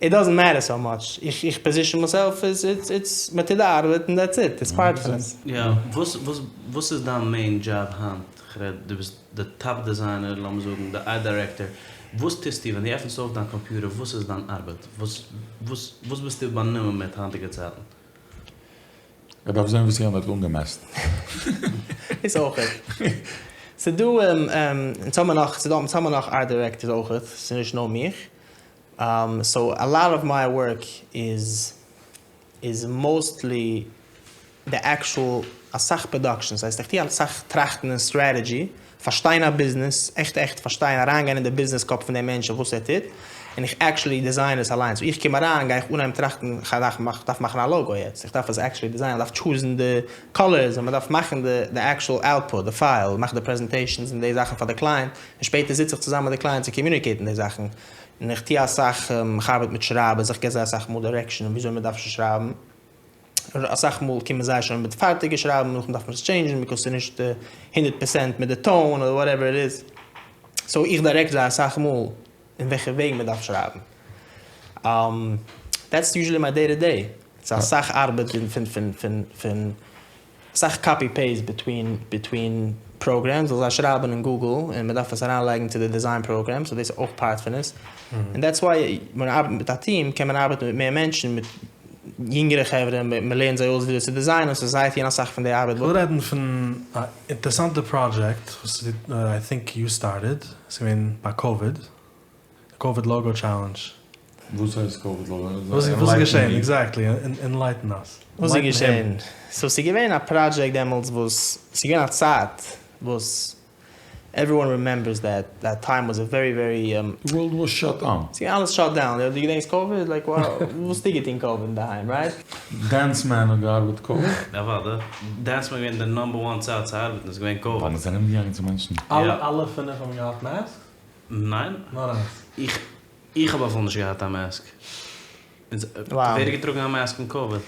איט דאזענט מעטער סאו מאטש. איך איך פאזישן מיסעלף איז איטס איטס מען טוט די ארבעט און דעטס איט, איטס פארט פון עס. יא, וואס וואס וואס איז דיין מעין דזשאב היינט? כ'רעד דו ביסט די טאפ דיזיינער, לאמיר זאגן די ארט דירעקטאר, וואס טוסטו ווען דו עפנסט אויף דיין קאמפיוטער וואס איז דיין ארבעט? וואס וואס וואס ביסטו באנומען מיט היינטיגע צייטן? איך דארף זען וואס יענער האט אנגעמעסט. דאס אויכעט. ס'דא אונז האבן נאך ס'דא אונז האבן נאך ארט דירעקטארס אויכעט, ס'איז נישט נאר מיך. סאו א לאט אוו מיי ווארק איז איז מאוסטלי די עקשועל אסאך פראדאקשען, ס'הייסט איך טוה אסאך טראכטן און סטרעטעדזשי, פארשטיין א ביזנעס, עכט עכט פארשטיין, אריינגיין אין די ביזנעס קאפ פון דעם מענטש און וואס ער טוט, און איך עקשעלי דיזיין עס אליינס, סאו איך קום אריין גיי איך אנהייבן טראכטן, איך דארף מאכן א לאגא יעצט, איך דארף עס עקשעלי דיזיינען, איך דארף טשוזן די קאלערס, און מען דארף מאכן די די עקשועל אוטפוט, די פייל, מאכן די פרעזענטעישאנס און די זאכן פאר די קלייענט, און שפעטער זיץ איך צוזאמען מיט די קלייענט צו קאמיוניקעיטן די זאכן, און איך טוה אסאך, איך ארבעט מיט שרייבערס, איך גיב זיי אסאך מאל דירעקשאן וויאזוי מען דארף שרייבן. אסאך מאל קומען זיי שוין מיט פארטיגע שרייבן נאכדעם דארף מען עס טשעינדזשן ביקאוז ס'איז נישט הונדערט פערסענט מיט די טאון אדער וואטעווער איט איז, סאו איך דירעקט זיי אסאך מאל אין וועלכע וועג מען דארף שרייבן. דעטס יוזשעלי מיי דעי טו דעי. ס'איז אסאך ארבעט פון פון פון פון אסאך קאפי פעיסט ביטווין ביטווין פראגרעמס ווייל זיי שרייבן אין גוגל און מען דארף עס אריינלייגן צו די דיזיין פראגרעם סאו דאס איז אויך פארט פון עס און דעטס וויי ווען מען ארבעט מיט א טיעם קען מען ארבעטן מיט מער מענטשן מיט יונגערע חברה מען לערנט זיי אויס וויאזוי צו דיזיינען סאו זיי טוען אסאך פון די ארבעט. כ'וויל רעדן פון א אינטערעסאנטע פראדזשעקט וואס איי טינק יו סטארטעד, ס'איז געווען ביי קאוויד, די קאוויד לאגא טשעלענדזש. וואס הייסט קאוויד לאגא? וואס איז געשען עקזעקטלי? ענלייטן אס. וואס איז געשען? סאו ס'איז געווען א פראדזשעקט דעמאלטס וואס, ס'איז געווען א צייט וואס עוועריוואן רימעמבערס דעט דעט טיים וואס א ווערי ווערי. די ווארלד וואס שאט דאון. ס'איז געווען אלעס שאט דאון, דו געדענקסט קאוויד? לייק וואס האסטו געטון קאוויד אינדערהיים רייט? דענס מען האט געארבעט קאוויד? אוודאי, דענס מען איז געווען די נאמבער וואן צייט צו ארבעטן איז געווען קאוויד. ווייל מ'איז ארומגעגאנגען צו מענטשן. אלע אלע פינף האבן געהאט מאסקס? ניין. נאר איינס. איך איך האב אפילו נישט געהאט א מאסק. ווער האט געטראגן א מאסק אין קאוויד?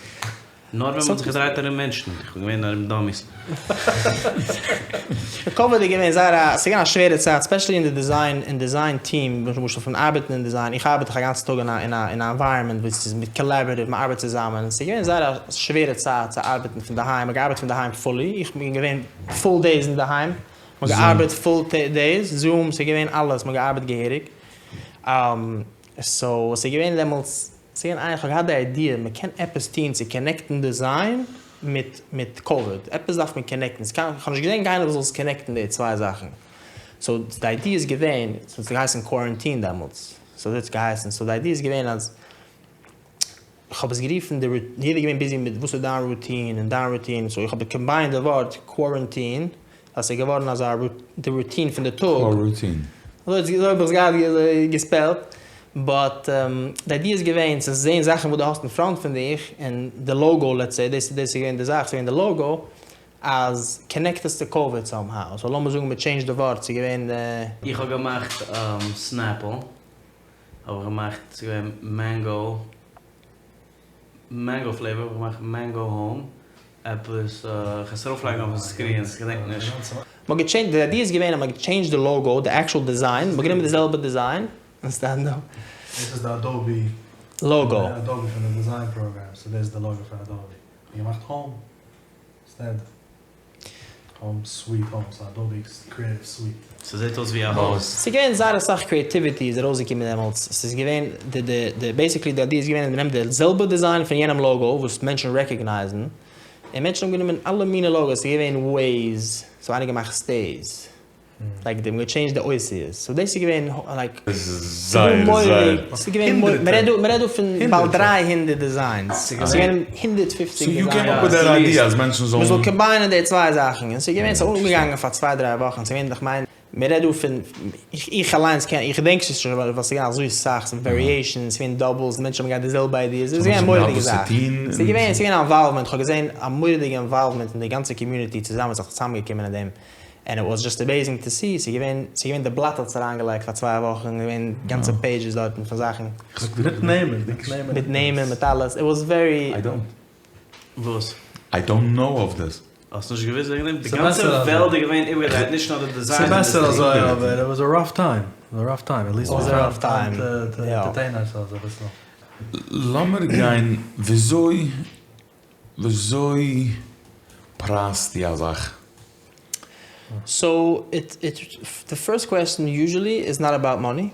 נאר ווען מ'האט זיך געדרייט ארום מענטשן. איך בין געווען ארום דאמיס. קאוויד איז געווען זייער א, ס'איז געווען א שווערע צייט, ספעשעלי אין די דיזיין, אין דיזיין טיעם, למשל פון ארבעטן אין דיזיין, איך ארבעט דאך א גאנצן טאג אין א אין א אין א ענווייראמענט וואו ס'איז מיט קאלעבארעטיוו, מ'ארבעט צוזאמען, ס'איז געווען זייער א שווערע צייט צו ארבעטן פון דערהיים, מ'האט געארבעט פון דערהיים פולי, איך בין געווען פול דעיס אינדערהיים, מ'האט געארבעט פול דעיס, זום, ס'איז געווען אלעס, מ'האט געארבעט געהעריג. סאו ס'איז געווען דעמאלטס, ס'איז ס'איז געווען איין, כ'האב געהאט די איידיע מ'קען עפעס טון צו קאנעקטן דיזיין מיט מיט קאוויד, עפעס דארף מען קאנעקטן, ס'קען, כ'האב נישט געזען קיינער וואס זאל עס קאנעקטן די צוויי זאכן, סאו די איידיע איז געווען, ס'האט געהייסן קוואראנטין דעמאלטס, סאו אזוי האט עס געהייסן, סאו די איידיע איז געווען אז. איך האב עס גערופן די יעדער איז געווען ביזי מיט וואס איז דיין רוטין און דיין רוטין סאו איך האב קאמביינד די ווארט קווארענטין אז ס'איז געווארן אזא די רוטין פון די טאג. קווארוטין. אזוי האב איך עס געהאט געספעלט באט די איידיע איז געווען צו זען זאכן וואס דו האסט אין פראנט פון דיך און די לאגא לעטס סעי דאס איז געווען די זאך ס'איז געווען די לאגא אז קאנעקט עס צו קאוויד סאם האו סאו לאמיר זאגן מ'טשעינדזשט די ווארט ס'איז געווען. איך האב געמאכט סנעפל. האב איך געמאכט ס'איז געווען מענגא מענגא פלעיוואר האב איך געמאכט מענגא האום עפעס כ'על עס ארויף לייגן אויפן סקרין כ'געדענק נישט. מ'האט געטשעינדזשט, די איידיע איז געווען אז מ'האט געטשעינדזשט די לאגא, די עקשול דיזיין, מ'האט גענומען די זעלבע דיזיין, סטענד אפ. דאס איז די אדאובי לאגא. אדאובי פון די דיזיין פראגראם, סאו דאס איז די לאגא פון אדאובי. מ'האט געמאכט האום אינסטעד. האום סוויט האום, ס'איז אדאובי קריעטיוו סוויט. ס'זעט אויס ווי א הויז. ס'איז געווען זייער אסאך קריעטיוויטי איז ארויסגעקומען דעמאלטס, ס'איז געווען די די די בעיסיקלי די איידיע איז געווען אז מ'נעמט די זעלבע דיזיין פון יענעם לאגא וואס מענטשן רעקאגנייזן, און מענטשן האבן גענומען אלע מינע לאגאס, ס'איז געווען וועיז, סאו איינער געמאכט סטעיס, לייק די מ'האט געטשעינדזשט די אותיות, סאו דאס איז געווען לייק זייער זייער. ס'איז געווען מורא'דיג, מ'רעדט דא מ'רעדט דא פון באלד דריי הונדערט דיזיינס, ס'איז געווען הונדערט פופציג סאו יו דיזיינס. קעים אפ וויט דעט איידיע אז מענטשן זאלן. מ'זאל קאמביינען די צוויי זאכן, און ס'איז געווען ס'איז אנגעגאנגען פאר צוויי דריי וואכן, ס'איז געווען איך מיין מ'רעדט דא פון איך אליינס קען איך געדענק עס נישט ווייל ס'איז געווען אזוי סאך, ס'איז וועריעישאנס, ס'איז געווען דאבלס, מענטשן האבן געהאט די זעלבע איידיעס, ס'איז געווען א מורא'דיגע זאך, ס'איז געווען ס'איז געווען א אינוואלוומענט, כ'האב געזען א מורא'דיגע אינוואלוומענט אין די גאנצע קאמיוניטי צוזאמען זיך צוזאמגעקומען אין דעם. ענד איט וואס דזשאסט עמעיזינג טו סי, ס'איז געווען, ס'איז געווען די בלאט האט עס אריינגעלייגט פאר צוויי וואכן, געווען גאנצע פעידזשעס דארטן פון זאכן. מיט נעמען, מיט נעמען. מיט נעמען, מיט אלעס, איט וואס ווערי. איי דאנט. וואס? איי דאנט נאו אוו דיס. האסט נישט געוואוסט וועגן דעם? די גאנצע וועלט איז געווען איבערגעדרייט, נישט נאר די דיזיין ס'איז בעסער אזוי אבער איט וואס א ראף טיים, א ראף טיים, עט ליסט ווי פאונד טיים טו ענטערטעין ארסעלווס אביסל. לאמיר גיין וויאזוי וויאזוי פרייזטו א זאך? סאו איט איט די פירסט קוועסטשן יוזשעלי איז נאט אבאוט מאני,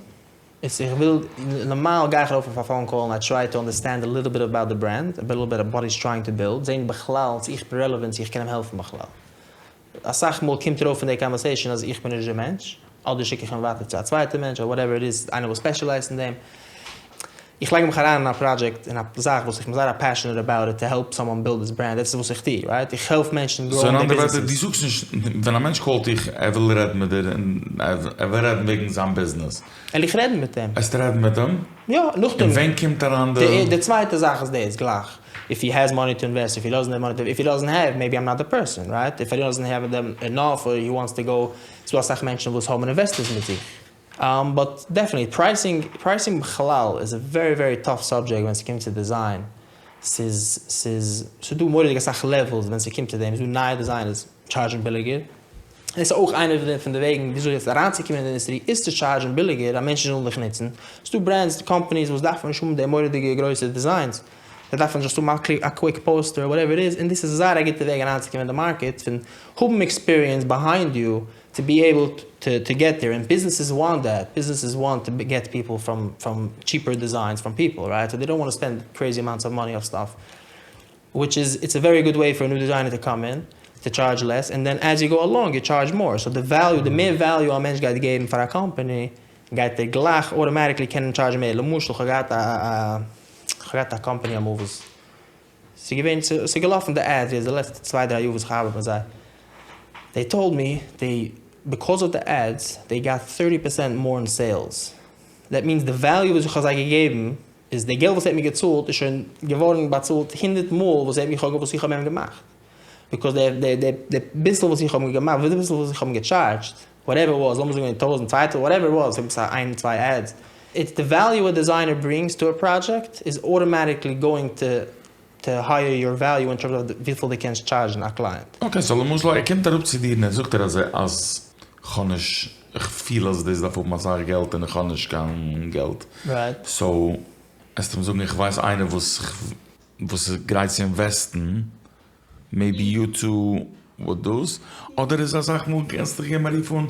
איטס איך וויל נארמאל גיי איך ארויף אויף א פאון קאל און איי טריי טו אנדערסטענד א ליטל ביט אבאוט די ברענד, א ליטל ביט אוו וואט היז טרייאינג טו בילד, זעהן בכלל צו איך בין רעלעווענט צו איך קען אים העלפן בכלל. אסאך מאל קומט ארויף אין די קאנווערסעישאן אז איך בין נישט די מענטש, אדער שיק איך אים ווייטער צו א צווייטע מענטש אדער וואטעווער איט איז, איינער וואס ספעשילייזט אין דעם. איך לייג מיך אריין אין א פראדזשעקט, אין א זאך וואס איך בין זייער פעשענעט אבאוט איט, טו העלפ סאמאן בילד היז ברענד, דעטס איז וואס איך טו, רייט? איך העלף מענטשן סאו אין גראוען דעיר אנדערע ווערטער, דו ביזנעסעס. זאגסט נישט, ווען א מענטש קאלט דיך, ער וויל רעדן מיט דיר, און ער וויל רעדן וועגן זיין ביזנעס. וועל איך רעדן מיט אים. וועסטו רעדן מיט אים? יא, נאכדעם. און ווען קומט אריין די. די צווייטע זאך איז דאס גלייך, איף הי העז מאני טו אינוועסט, איף הי דאזענט העוו מאני טו, איף הי דאזענט העוו, מעיבי איים נאט די פערסאן, רייט? איף הי דאזענט העוו דעם ענאף אר הי וואנטס טו גאו, ס'דא אסאך מענטשן וואס האבן אינוועסטערס מיט זיך. באט דעפענעטלי פרייסינג, פרייסינג בכלל איז א ווערי ווערי טאף סאבדזשעקט ווען ס'קומט צו דיזיין, ס'איז ס'איז ס'דא מורא'דיג אסאך לעוועלס ווען ס'קומט צו דעם, ס'דא נייע דיזיינערס טשארדזשן ביליגער, דאס איז אויך איינע פון די וועגן וויאזוי יעצט אריינצוקומען אין די אינדוסטרי איז צו טשארדזשן ביליגער אז מענטשן זאלן דיך נוצן, ס'דא ברענדס קאמפאניס וואס דארפן נישט האבן די מורא'דיגע גרויסע דיזיינס, זיי דארפן דזשאסט האבן א קוויק פאוסטער וואטעווער איט איז, און דאס איז זייער א גוטע וועג אריינצוקומען אין די מארקעט פון האבן עקספיריענס ביהיינד יו טו בי עיבל טו געט דער, און ביזנעסעס וואנט דעט, ביזנעסעס וואנט טו געט פיפל פראם פראם טשיפער דיזיינס פראם פיפל רייט, סאו דעי דאנט וואנט טו ספענד קרעזי אמאונטס אוו מאני אויף סטאף, וויטש איז איטס א ווערי גוד וועי פאר א ניו דיזיינער טו קאם אין, טו טשארדזש לעס, און דען עז יו גאו אלאנג יו טשארדזש מאר, סאו די וועליו, די מער וועליו א מענטש גייט געבן פאר א קאמפאני, גייט ער גלייך אוטאמאטיקלי קענען טשארדזשן מער, למשל כ'האב געהאט א כ'האב געהאט א קאמפאני אמאל וואס ס'איז געווען ס'איז געלאפן די עדס יעצט די לעצטע צוויי דריי יאר וואס איך ארבעט מיט זיי, דעי טאלד מי דעי ביקאוז אוו די עדס דעי גאט טערטי פערסענט מאר אין סעילס, דעט מינס די וועליו וואס איך האב זיי געגעבן איז די געלט וואס ער האט מיר געצאלט איז שוין געווארן באצאלט הונדערט מאל וואס ער האט מיך וואס איך האב אים געמאכט, ביקאוז די די די די ביסל וואס איך האב אים געמאכט די ביסל וואס איך האב אים געטשארדזשט וואטעווער איט וואס לאמיר זאגן טויזנט צוויי טויזנט וואטעווער איט וואס עפעס א איין צוויי עדס איטס די וועליו א דיזיינער ברינגס טו א פראדזשעקט איז אוטאמאטיקלי גאוינג טו טו הייער יור וועליו אין טערמס אוו וויפיל דו קענסט טשארדזשן א קלייענט. אקעי סאו למשל ער קומט אראפ צו דיר און ער זאגט דיר אז אז כ'האב נישט כ'פיל אז דאס דארף האבן אסאך געלט און איך האב נישט קיין געלט סאו עסטו אים זאגן איך ווייס איינער וואס וואס איז גרייט צו אינוועסטן מעיבי יו טו וואט דאס אדער איז אסאך מאל קענסט דיך געבן א רוף אן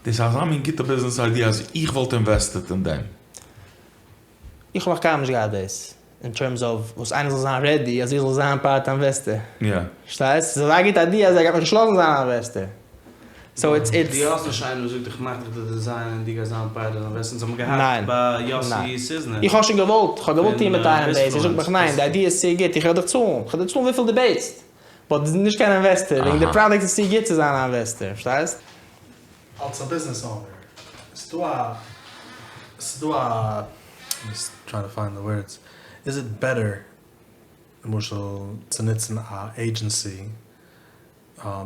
דאס איז אזא מין גוטע ביזנעס איידיע אז איך וואלט אינוועסטעט אין דעם. איך האב נאך קיינמאל נישט געהאט דאס. אין טערמס אוו וואס איינער זאל זיין רעדי אז איך זאל זיין פארט אינוועסטער. יא. פארשטייסט? ס'איז אזא גוטע איידיע אז ער גייט מיך נישט לאזן זיין א אינוועסטער. סאו איטס איטס. דו האסט נישט איינער וואס זאגט איך מאך דיך די דיזיין און דו גייסט זיין פארט אינוועסטער? אונז האבן געהאט ביי יאסי סיזנער. איך האב שוין געוואלט, איך האב געוואלט טוען מיט איינעם דאס, ער זאגט מיך ניין, די איידיע איז צו גוט, איך וועל דיך צאלן, איך וועל דיר צאלן וויפיל דו בעטסט, באט נישט קיין אינוועסטער, וועגן די פראדוקט איז צו גוט צו זיין א אינוועסטער, פארשטייסט? אלס א ביזנעס אונער, ס'דא א, ס'דא א, I'm just trying to find the words, איז איט בעטער למשל צו נוצן א עידזשענסי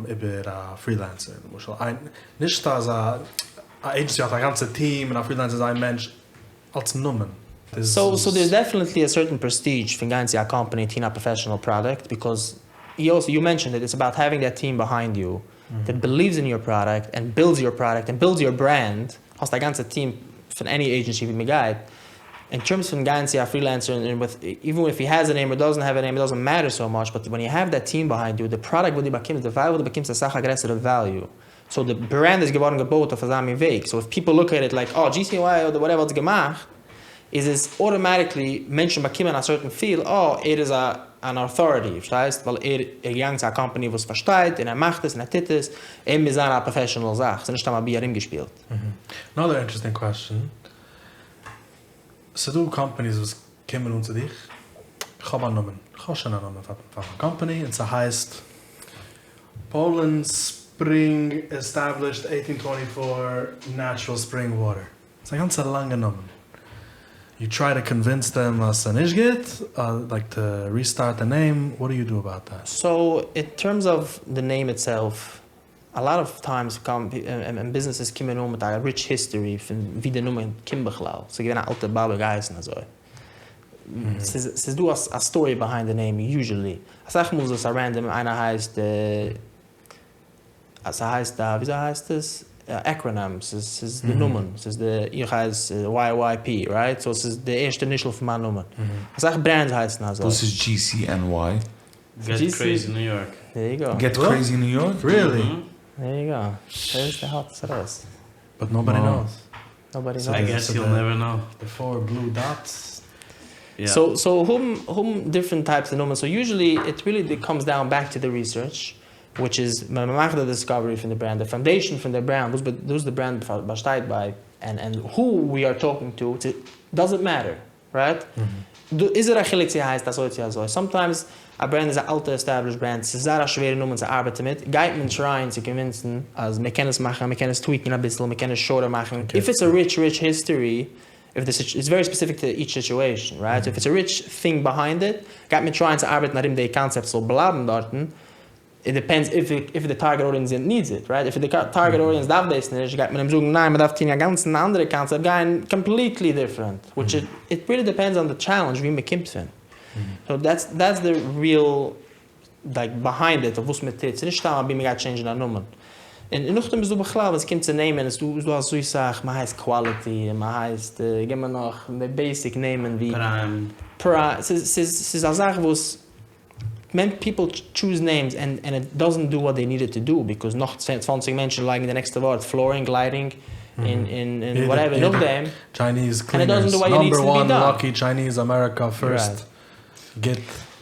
איבער א פרילענסער למשל, נישט אז א עידזשענסי האט א גאנצע טיעם און א פרילענסער איז איין מענטש, אלס נאמען. סאו סאו דערס דעפענעטלי א סערטען פרעסטידזש פון גיין צו א קאמפאני און טוהן א פראפעשענעל פראדוקט ביקאוז יו אלסא יו מענטשענד איט איטס אבאוט העווינג דעט טיעם ביהיינד יו דעט בעליווס אין יור פראדוקט ענד בילדס יור פראדוקט ענד בילדס יור ברענד האסט א גאנצע טיעם פון עני עידזשענסי ווי מ'גייט אין טערמס פון גיין צו א פרילענסער און וויט איווען איף הי העז א נעים אר דאזענט העוו א נעים איט דאזענט מעטער סאו מאטש באט ווען יו העוו דעט טיעם ביהיינד יו די פראדוקט וואס דו באקומסט די וועליו וואס דו באקומסט איז אסאך א גרעסערע וועליו סאו די ברענד איז געווארן געבויט אויף אזא מין וועג, סאו איף פיפל לוק עט איט לייק אה GCNY אדער וואטעווער האט עס געמאכט, איז עס אוטאמאטיקלי מענטשן באקומען א סערטען פיל אה ער איז א אן אוטאריטי, פארשטייסט? ווייל ער איז געגאנגען צו א קאמפאני וואס פארשטייט און ער מאכט עס און ער טוט עס, ער מוז זיין א פראפעשענעל זאך, ס'איז נישט סתם אבי ארומגעשפילט. אנאדער אינטערעסטינג קוועסטשען, ס'דא קאמפאניס וואס קומען אן צו דיך, כ'האב א נאמען, כ'האב שוין א נאמען פאר מיין קאמפאני און ס'הייסט פאולענד ספרינג עסטעבלישד עיטין טווענטי פאר נעטשרעל ספרינג וואטער. ס'איז א גאנצע לאנגע נאמען. יו טריי טו קאנווינס דעם אז ס'איז נישט גוט, לייק טו ריסטארט די נעים, וואט דו יו דו אבאוט דעט? סאו אין טערמס אוו די נעים איטסעלף, א לאט אוו טיימס און ביזנעסעס קומען אן מיט א ריטש היסטארי פון ווי די נאמען קומט בכלל, ס'איז געווען א אלטע באבע געהייסן אזוי. ס'איז דא א סטארי ביהיינד די נעים יוזשעלי, אסאך מאל איז עס א רענדאם איינער הייסט ס'הייסט א וויאזוי הייסט עס? עקראנעם, ס'איז די נאמען, ס'איז די איך הייס YYP רייט? סאו ס'איז די ערשטע אינישעל פון מיין נאמען, אסאך ברענדס הייסן אזוי. וואס איז GCNY? געט קרעיזי ניו יארק. דער יו גאו. געט קרעיזי ניו יארק? ריעלי? דער יו גאו. דער האט עס ארויס. באט נאובאדי נאוס. נאובאדי נאוס. איי געס יו וויל נעווער נאו. די פאר בלו דאטס. סאו סאו האבן האבן דיפרענט טייפס פון נאמען סאו יוזשעלי איט ריעלי קאמס דאון בעק טו די ריסערטש וויטש איז ווען מ'מאכט די דיסקאווערי פון די ברענד די פאנדעישאן פון די ברענד וואס וואס די ברענד באשטייט ביי ענד ענד הו ווי אר טאלקינג טו דאז איט מעטער רייט? דא איז ער א חילוק צו הייסט אזוי צו אזוי, סאמטיימס א ברענד איז א אלטע עסטעבלישט ברענד, ס'איז זייער א שווערע נאמען צו ארבעטן מיט, גייט מען טרייען צו קאנווינסן אז מען קען עס מאכן, מען קען עס טוויקן אביסל, מען קען עס שארטער מאכן, איף איטס א ריטש ריטש היסטארי, איף די סיטש איטס ווערי ספעסיפיק טו איטש סיטועשן, רייט? סאו איף איטס א ריטש טינג ביהיינד איט, גייט מען טרייען צו ארבעטן ארום די קאנצעפט ס'זאל בלייבן דארטן, איט דיפענדס איף איף די טארגעט אודיענס נידס איט, רייט? איף די טארגעט אודיענס דארף דאס נישט גייט מען אים זאגן ניין מ'דארף טון א גאנצן אנדערע קאנצעפט גיין קאמפליטלי דיפרענט, וויטש איט איט ריעלי דיפענדס אן די טשעלענדזש ווי מ'קומט פון. סאו דעטס דעטס די ריעל לייק ביהיינד איט אויף וואס מ'טוט, ס'איז נישט סתם אבי מ'גייט טשעינדזשן א נאמען. און נאכדעם איז דא בכלל ווען ס'קומט צו נעמען איז דא איז דא אזוי סאך, מ'הייסט קוואליטי און מ'הייסט גיב מיר נאך די בעיסיק נעמען ווי פריים. פריים, ס'איז ס'איז ס'איז א זאך וואס מען פיפל טשוז נעימס ענד ענד איט דאזענט דו וואט דעי ניד איט טו דו ביקאוז נאך צוואנציג מענטשן לייגן די נעקסטע ווארט פלארינג לייטינג און און וואטעווער נאכדעם טשייניז קלינערס נאמבער וואן לאקי טשייניז אמעריקא פירסט גוט.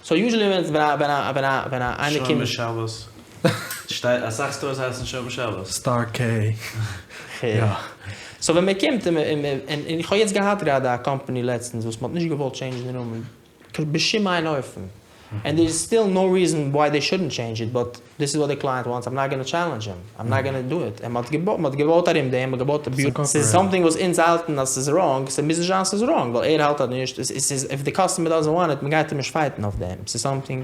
סאו יוזשעלי ווען ווען א ווען א ווען א איינער קומט. שומר שבת. שטייט אסאך סטארס הייסן שומר שבת. סטאר קעי. יא. סאו ווען מען קומט און און איך האב יעצט געהאט גראדע א קאמפאני לעצטנס וואס מען האט נישט געוואלט טשעינדזשן די נאמען בשום אין אופן, ענד דער איז סטיל נאו ריזען וויי דעי שודנט טשעינדזש איט, באט דיס איז וואט די קלייענט וואנטס, איים נאט גאנא טשעלענדזש הים, איים נאט גאנא דו איט, און מען האט געבויט ארום דעם, מען האט געבויט א ביוטיפול, ס'איז סאמטינג וואס אונז האלטן אז ס'איז ראנג, ס'מוז נישט זיין ס'איז ראנג, ווייל ער האלט אז נישט, ס'איז איף די קאסטומער דאזענט וואנט איט, מען גייט אים נישט פייטן אויף דעם, ס'איז סאמטינג.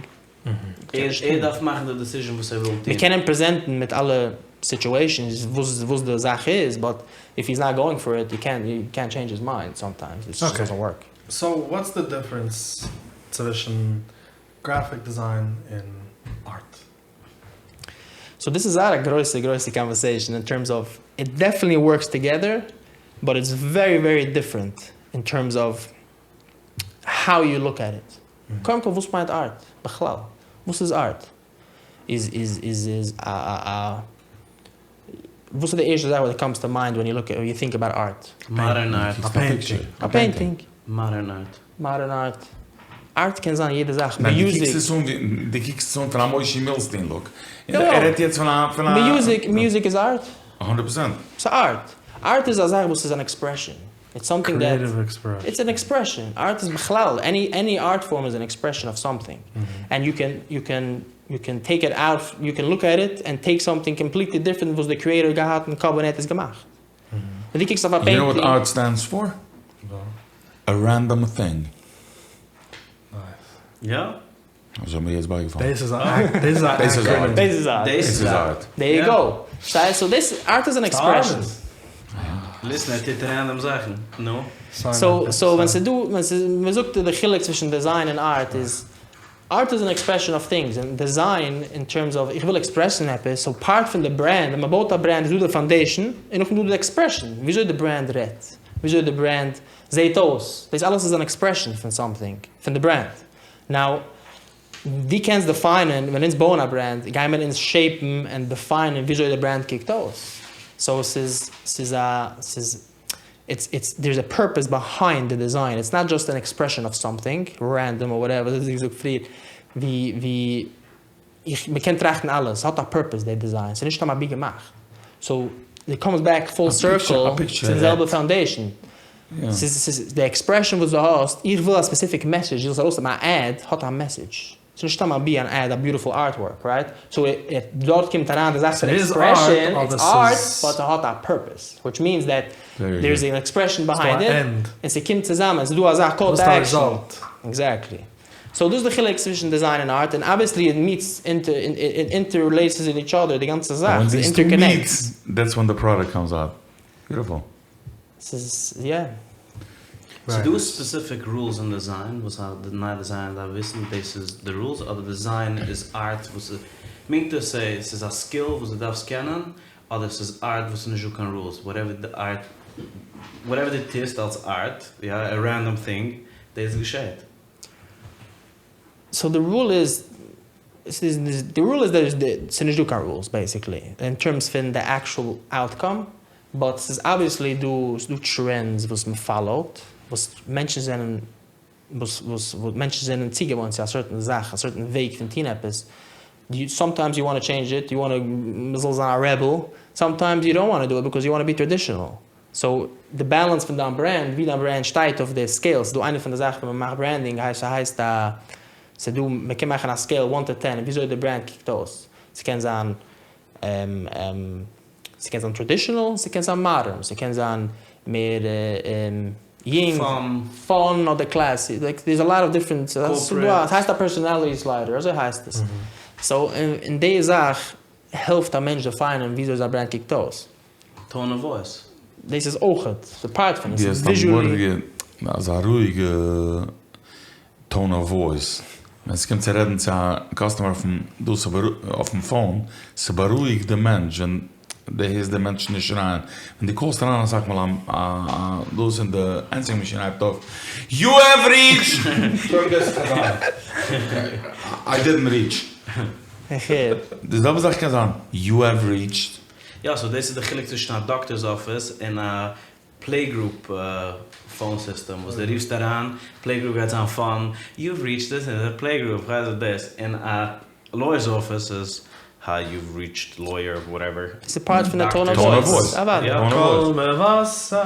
ער דארף מאכן די דעסיזשען וואס ער וויל טון. מיר קענען פרעזענטן מיט אלע סיטועשאנס וואס די זאך איז, באט איף היז נאט גאוינג פאר איט, יו קענט יו קענט טשעינדזש היז מיינד סאמטיימס, איט דזשאסט דאזענט ווארק. סאו וואטס די דיפרענס צווישן גרעפיק דיזיין און ארט? סאו דאס איז זייער א גרויסע גרויסע קאנווערסעישאן אין טערמס אוו איט דעפענטלי ווארקס טאגעדער באט איטס ווערי ווערי דיפרענט אין טערמס אוו האו יו לוק עט איט. קודם כל וואס מיינט ארט בכלל? וואס איז ארט? איז איז איז איז א א א וואס איז די ערשטע זאך וואס קאמס טו מיינד ווען יו לוק יו טינק אבאוט ארט? מאדערן ארט. א פעינטינג. א פעינטינג. מאדערן ארט. מאדערן ארט. ארט קען זיין יעדע זאך, ניין, דו מיוזיק. קוקסט עס אן ווי, דו קוקסט עס אן פון א מושי מילסטין לוק. יא. ער רעדט יעצט פון א, פון א. מיוזיק, מיוזיק איז ארט? הונדערט פראצענט. ס'איז ארט. ארט איז א זאך וואס איז אן עקספרעשאן. איטס סאמטינג דעט. קריעטיוו עקספרעשאן. איטס אן עקספרעשאן. ארט איז בכלל, עני, עני ארט פארם איז אן עקספרעשאן אוו סאמטינג. ענד יו קען, יו קען, יו קען טעיק איט אוט, יו קען לוק עט איט ענד טעיק סאמטינג קאמפליטלי דיפרענט וואס די קריעיטאר געהאט אין קאפ ווען ער האט עס געמאכט. ווען דו קוקסט אויף א יו נאו וואט פעינטינג. ארט סטענדס פאר? א רענדאם טינג. יא. אזוי איז מיר יעצט בייגעפאלן. דאס איז א דאס איז א ארט. דאס איז ארט. דאס איז ארט. דער יו גאו. סאו דאס ארט איז אן עקספרעשאן. ליסן ער טוט רענדאם זאכן. נו. סאו סאו ווען ס'איז דא ווען ס'איז מ'זאגט די חילוק צווישן דעזיין און ארט איז ארט איז אן עקספרעשאן אוו טינגס און דעזיין אין טערמס אוו איך וויל עקספרעסן עפעס סאו פארט פון די ברענד ווען מ'בויט א ברענד איז דא די פאנדעישן און נאכדעם איז דא די עקספרעשאן וויאזוי די ברענד רעדט וויאזוי די ברענד זעהט אויס דאס אלעס איז אן עקספרעשאן פון סאמטינג פון די ברענד נאו דו קענסט דעפיינען ווען אונז בויען א ברענד גייען מיר אונז שעיפן און דעפיינען וויאזוי די ברענד קוקט אויס סאו ס'איז ס'איז א ס'איז איטס איטס דערס א פורפעס ביהיינד די דיזיין, איטס נאט דזשאסט ען עקספרעשאן אוו סאמטינג רענדאם אר וואטעווער, אזוי ווי געזאגט פריער ווי ווי איך מען קען טראכטן אלעס, ס'האט א פורפעס די דיזיין, ס'איז נישט סתם אבי געמאכט, סאו איט קאמס בעק פול סירקל צום זעלבע פאונדעישאן, ס'איז ס'איז די עקספרעשאן וואס דו האסט, איך וויל א ספעסיפיק מעסעדזש, איך זאל ארויס, א עד האט א מעסעדזש. ס'איז נישט סתם אבי אן עד, א ביוטיפול ארטווארק, רייט? סאו דארט קומט אריין די זאך פון עקספרעשאן, איטס ארט, באט ס'האט א פערפעס, וויטש מיענס דעט דער איז ען עקספרעשאן ביהיינד איט, און ס'קומט צוזאמען, ס'איז דא אזא קאל טו עקשאן. עקזעקטלי. סאו דאס איז די חילוק צווישן דיזיין און ארט, און אבוויעסלי איט מיטס, איט אינטערלעיסעס אין איטש אדער, די גאנצע זאך, ס'אינטערקאנעקטס. דעטס ווען די פראדוקט קאמס אוט. ביוטיפול. ס'איז יא. ס'דא ספעסיפיק רולס אין דעזיין וואס א נייע דעזיינער דארף וויסן דאס איז די רולס אדער דעזיין איז ארט וואס איז מינט טו סעי ס'איז א סקיל וואס דו דארפסט קענען אדער ס'איז ארט וואס איז נישטא קיין רולס וואטעווער די ארט וואטעווער דו טוסט אלס ארט יא א רענדאם טינג דאס געשעט. סאו די רול איז ס'איז די רול איז דער ס'איז נישט דא קיין רולס בעיסיקלי אין טערמס פון די עקשועל אוטקאם באט ס'איז אבוויעסלי דא ס'איז דא טרענדס וואס מ'פאלאוט וואס מענטשן זענען וואס וואס מענטשן זענען צוגעוואוינט צו א סערטען זאך א סערטען וועג פון טון עפעס סאמטיימס יו וואנט טו טשעינדזש איט יו וואנט מ'זאל זיין א רעבעל סאמטיימס יו דאנט וואנט טו דו איט ביקאוז יו וואנט טו בי טראדישענעל סאו די באלאנס פון דיין ברענד ווי דיין ברענד שטייט אויף די סקעיל ס'איז דא איינע פון די זאכן ווען מ'מאכט ברענדינג הייסט ס'הייסט א ס'איז דא מ'קען מאכן א סקעיל וואן טו טען וויאזוי די ברענד קוקט אויס ס'קען זיין ס'קען זיין טראדישענעל ס'קען זיין מאדערן ס'קען זיין מער יונג פאן אדער קלעסי לייק דערס א לאט אוו דיפרענט ס'הייסט א פערסאנעליטי סליידער אזוי הייסט עס סאו אין די זאך העלפט א מענטש דעפיינען וויאזוי זיין ברענד קוקט אויס. טאון אוו וואויס. דאס איז אויכעט די פארט פון עס, דו האסט א מורא'דיגע אזא רואיגע טאון אוו וואויס ווען ס'קומט צו רעדן צו א קאסטומער אויפן דאס אויפן פאון, ס'בארואיגט די מענטש ווען דו הערסט די מענטש נישט שרייען, ווען דו קאלסט אריין אסאך מאל א דאס און די ענסערינג מאשין הייבט אויף יו העוו ריעטשד! איי דידנט ריעטש. איך הער. די זעלבע זאך קען זיין יו העוו ריעטשד. יא, סאו דאס איז די חילוק צווישן א דאקטער'ס אפיס און א פלעי גרופ פאון סיסטעם וואס דו רופסט אריין, פלעי גרופ גייט זיין פאן, יו האוו ריעטשד דיס און די פלעי גרופ גייט זיין דאס, און א לויער'ס אפיס איז היי יו האוו ריעטשד לויער וואטעווער. ס'איז פארט פון די טאון אוו וואויס. אוודאי. קול מבשר.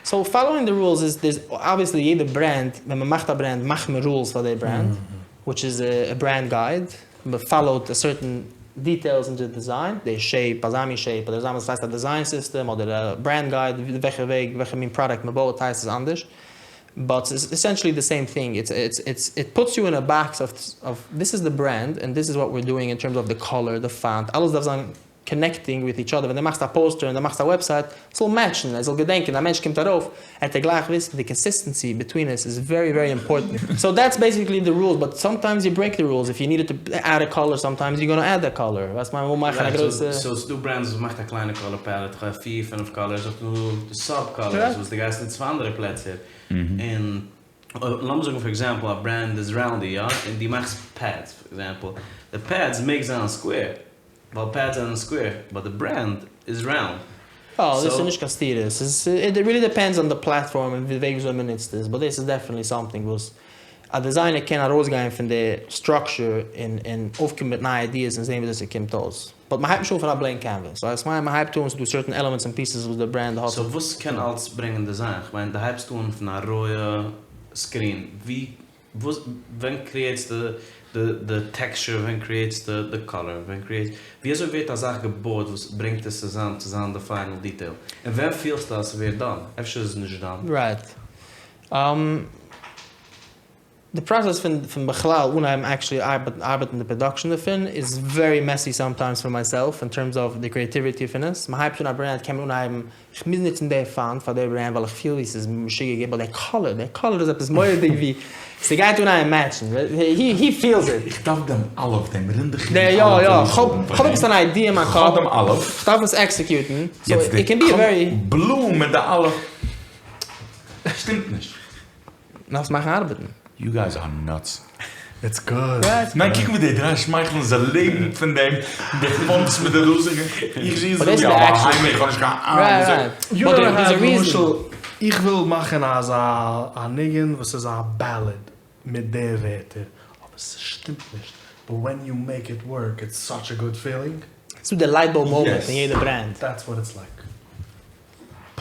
סאו פאלאואינג די רולס איז דערס אבוויעסלי יעדע ברענד ווען מ'מאכט א ברענד מאכט מען רולס פאר די ברענד וויטש איז א ברענד גייד. מ'פאלאוט א סערטען דיטעילס אין די דיזיין, די שעיפ, אזא מין שעיפ, אדער אזא מין, ס'הייסט א דיזיין סיסטעם, אדער א ברענד גייד, וועלכע וועג, וועלכע מין פראדאקט מ'בויט הייסט עס אנדערש, באט ס'איז עסענטשעלי די סעים טינג, איטס איטס איטס איט פוטס יו אין א באקס אוו אוו דיס איז די ברענד און דיס איז וואט וויר דואינג אין טערמס אוו די קאלער, די פאנט, אלעס דארף זיין קאנעקטינג וויט איטש אדער, ווען דו מאכסט א פאוסטער און דו מאכסט א וועבסייט, ס'זאל מעטשן, ער זאל געדענקען, א מענטש קומט ארויף, עט ער גלייך וויסן, די קאנסיסטענסי ביטווין עס איז ווערי ווערי אימפארטענט, סאו דעטס בעסיקלי די רולס, באט סאמטיימס יו ברעיק די רולס, איף יו נידעד טו עד א קאלער סאמטיימס יו גאנא עד א קאלער, ווייסט מיין מ'וויל מאכן א גרויסע. סאו ס'דא ברענדס וואס מאכט א קליינע קאלער פעלעט, כ'האב פיר פינף קאלערס, אויך דא סאב קאלערס וואס דו גייסט אין צוויי אנדערע פלעצער, און לאמיר זאגן פאר עקזעמפל א ברענד איז ראונדי יא, און דו מאכסט פעדס פאר עקזעמפל, די פעדס מעג זיין סקווער, ווייל פעדס זענען סקווער, באט די ברענד איז ראונד. אה, דאס איז נישט קיין סתירה, ס'איז, איט ריעלי דיפענדס אן די פלאטפארם און די וועג וויאזוי מ'נוצט עס, באט דאס איז דעפענעטלי סאמטינג וואס. א designer קען ארויסגיין פון די structure און און אויפקומען מיט נייע ideas און זען וויאזוי ס'קומט אויס. But מ'הייבט נישט אן פון א blank canvas. So איך מיין מ'הייבט אן ס'דא certain elements און pieces וואס די brand האט. So וואס קען אלץ ברענגען design? כ'מיין דו הייבסט אן פון א רויע screen, ווי וואס ווען קריעטסטו די די texture ווען קריעטסטו די color ווען קריעטס ווי אזוי ווערט א זאך געבויעט וואס ברענגט עס צוזאם צו זיין די final detail און ווען פילסטו אז ס'ווערט done אפשר איז עס נישט done. Right. די process פון פון בכלל אנהייבן actually ארבעטן די production דערפון איז very messy sometimes for myself in terms of די creativity פון עס, מ'הייבט אן א brand קען מען אנהייבן איך מוז נוצן די font פאר די brand ווייל איך פיל ווי ס'איז משוגע גוט but די color די color איז עפעס מורא'דיג ווי ס'גייט אנהייבן match ן he feels it. איך דארף דעם אלף דעם רינדעכיגן אלף יא יא כ'האב עפעס אן idea אין מיין קאפ כ'דארף עס execute ן so it can be very. Blue מיט די אלף שטימט נישט. דארפסט מאכן ארבעטן. You guys are nuts. It's good. ניין קוק ווי די דריי שמייכלען זיי לעבן פון דעם, די fonts מיט די דאזיגע, איך זיץ דא ווי א בהמה איך האב נישט קיין אהנונג וואס זיי. למשל איך וויל מאכן אזא א ניגון וואס איז א ballad מיט די ווערטער אבער ס'שטימט נישט but when you make it work it's such a good feeling. ס'דא די light bulb moment אין יעדע brand. That's what it's like.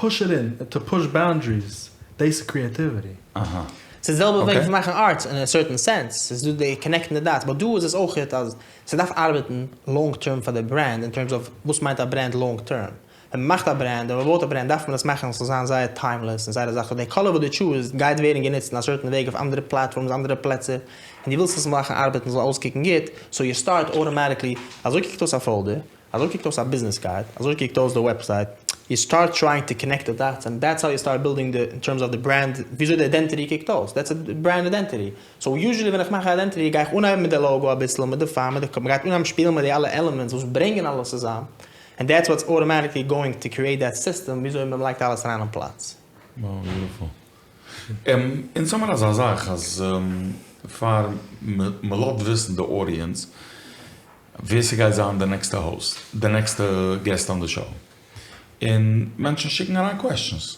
Push it in, to push boundaries, דאס איז creativity. אהא. ס'איז די זעלבע וועג פון מאכן art אין א certain sense, ס'איז דא די connect ן די dots, but דא איז עס אויכעט אז ס'דארף ארבעטן long term פאר די brand in terms of וואס מיינט א brand long term. ווען מ'מאכט א brand און מ'בויט א brand דארף מען עס מאכן ס'זאל זיין זייער timeless און זייער א זאך די color וואס דו choose סט גייט ווערן גענוצט אין א certain וועג אויף אנדערע platforms אנדערע פלעצער און דו ווילסט עס מאכן ארבעטן ס'זאל אויסקוקן גוט so you start automatically אזוי קוקט אויס א folder אזוי קוקט אויס א business card, אזוי קוקט אויס די website, you start trying to connect די dots and that's how you start building די in terms of די brand וויאזוי די identity קוקט אויס, that's א brand identity, so usually ווען איך מאך א identity גיי איך אנהייבן מיט די logo אביסל, מיט די פארם, מיט די מ'גייט אנהייבן שפילן מיט די אלע elements וואס ברענגען אלעס צוזאם, and that's what's automatically going to create that system וויאזוי מ'לייגט אלעס אריין אין פלאץ. Wow beautiful. אונז האמיר אזא זאך אז פאר מ'לאזט וויסן די audience ווער ס'גייט זיין די נעקסטע host, די נעקסטע guest on די show, און מענטשן שיקן אריין questions,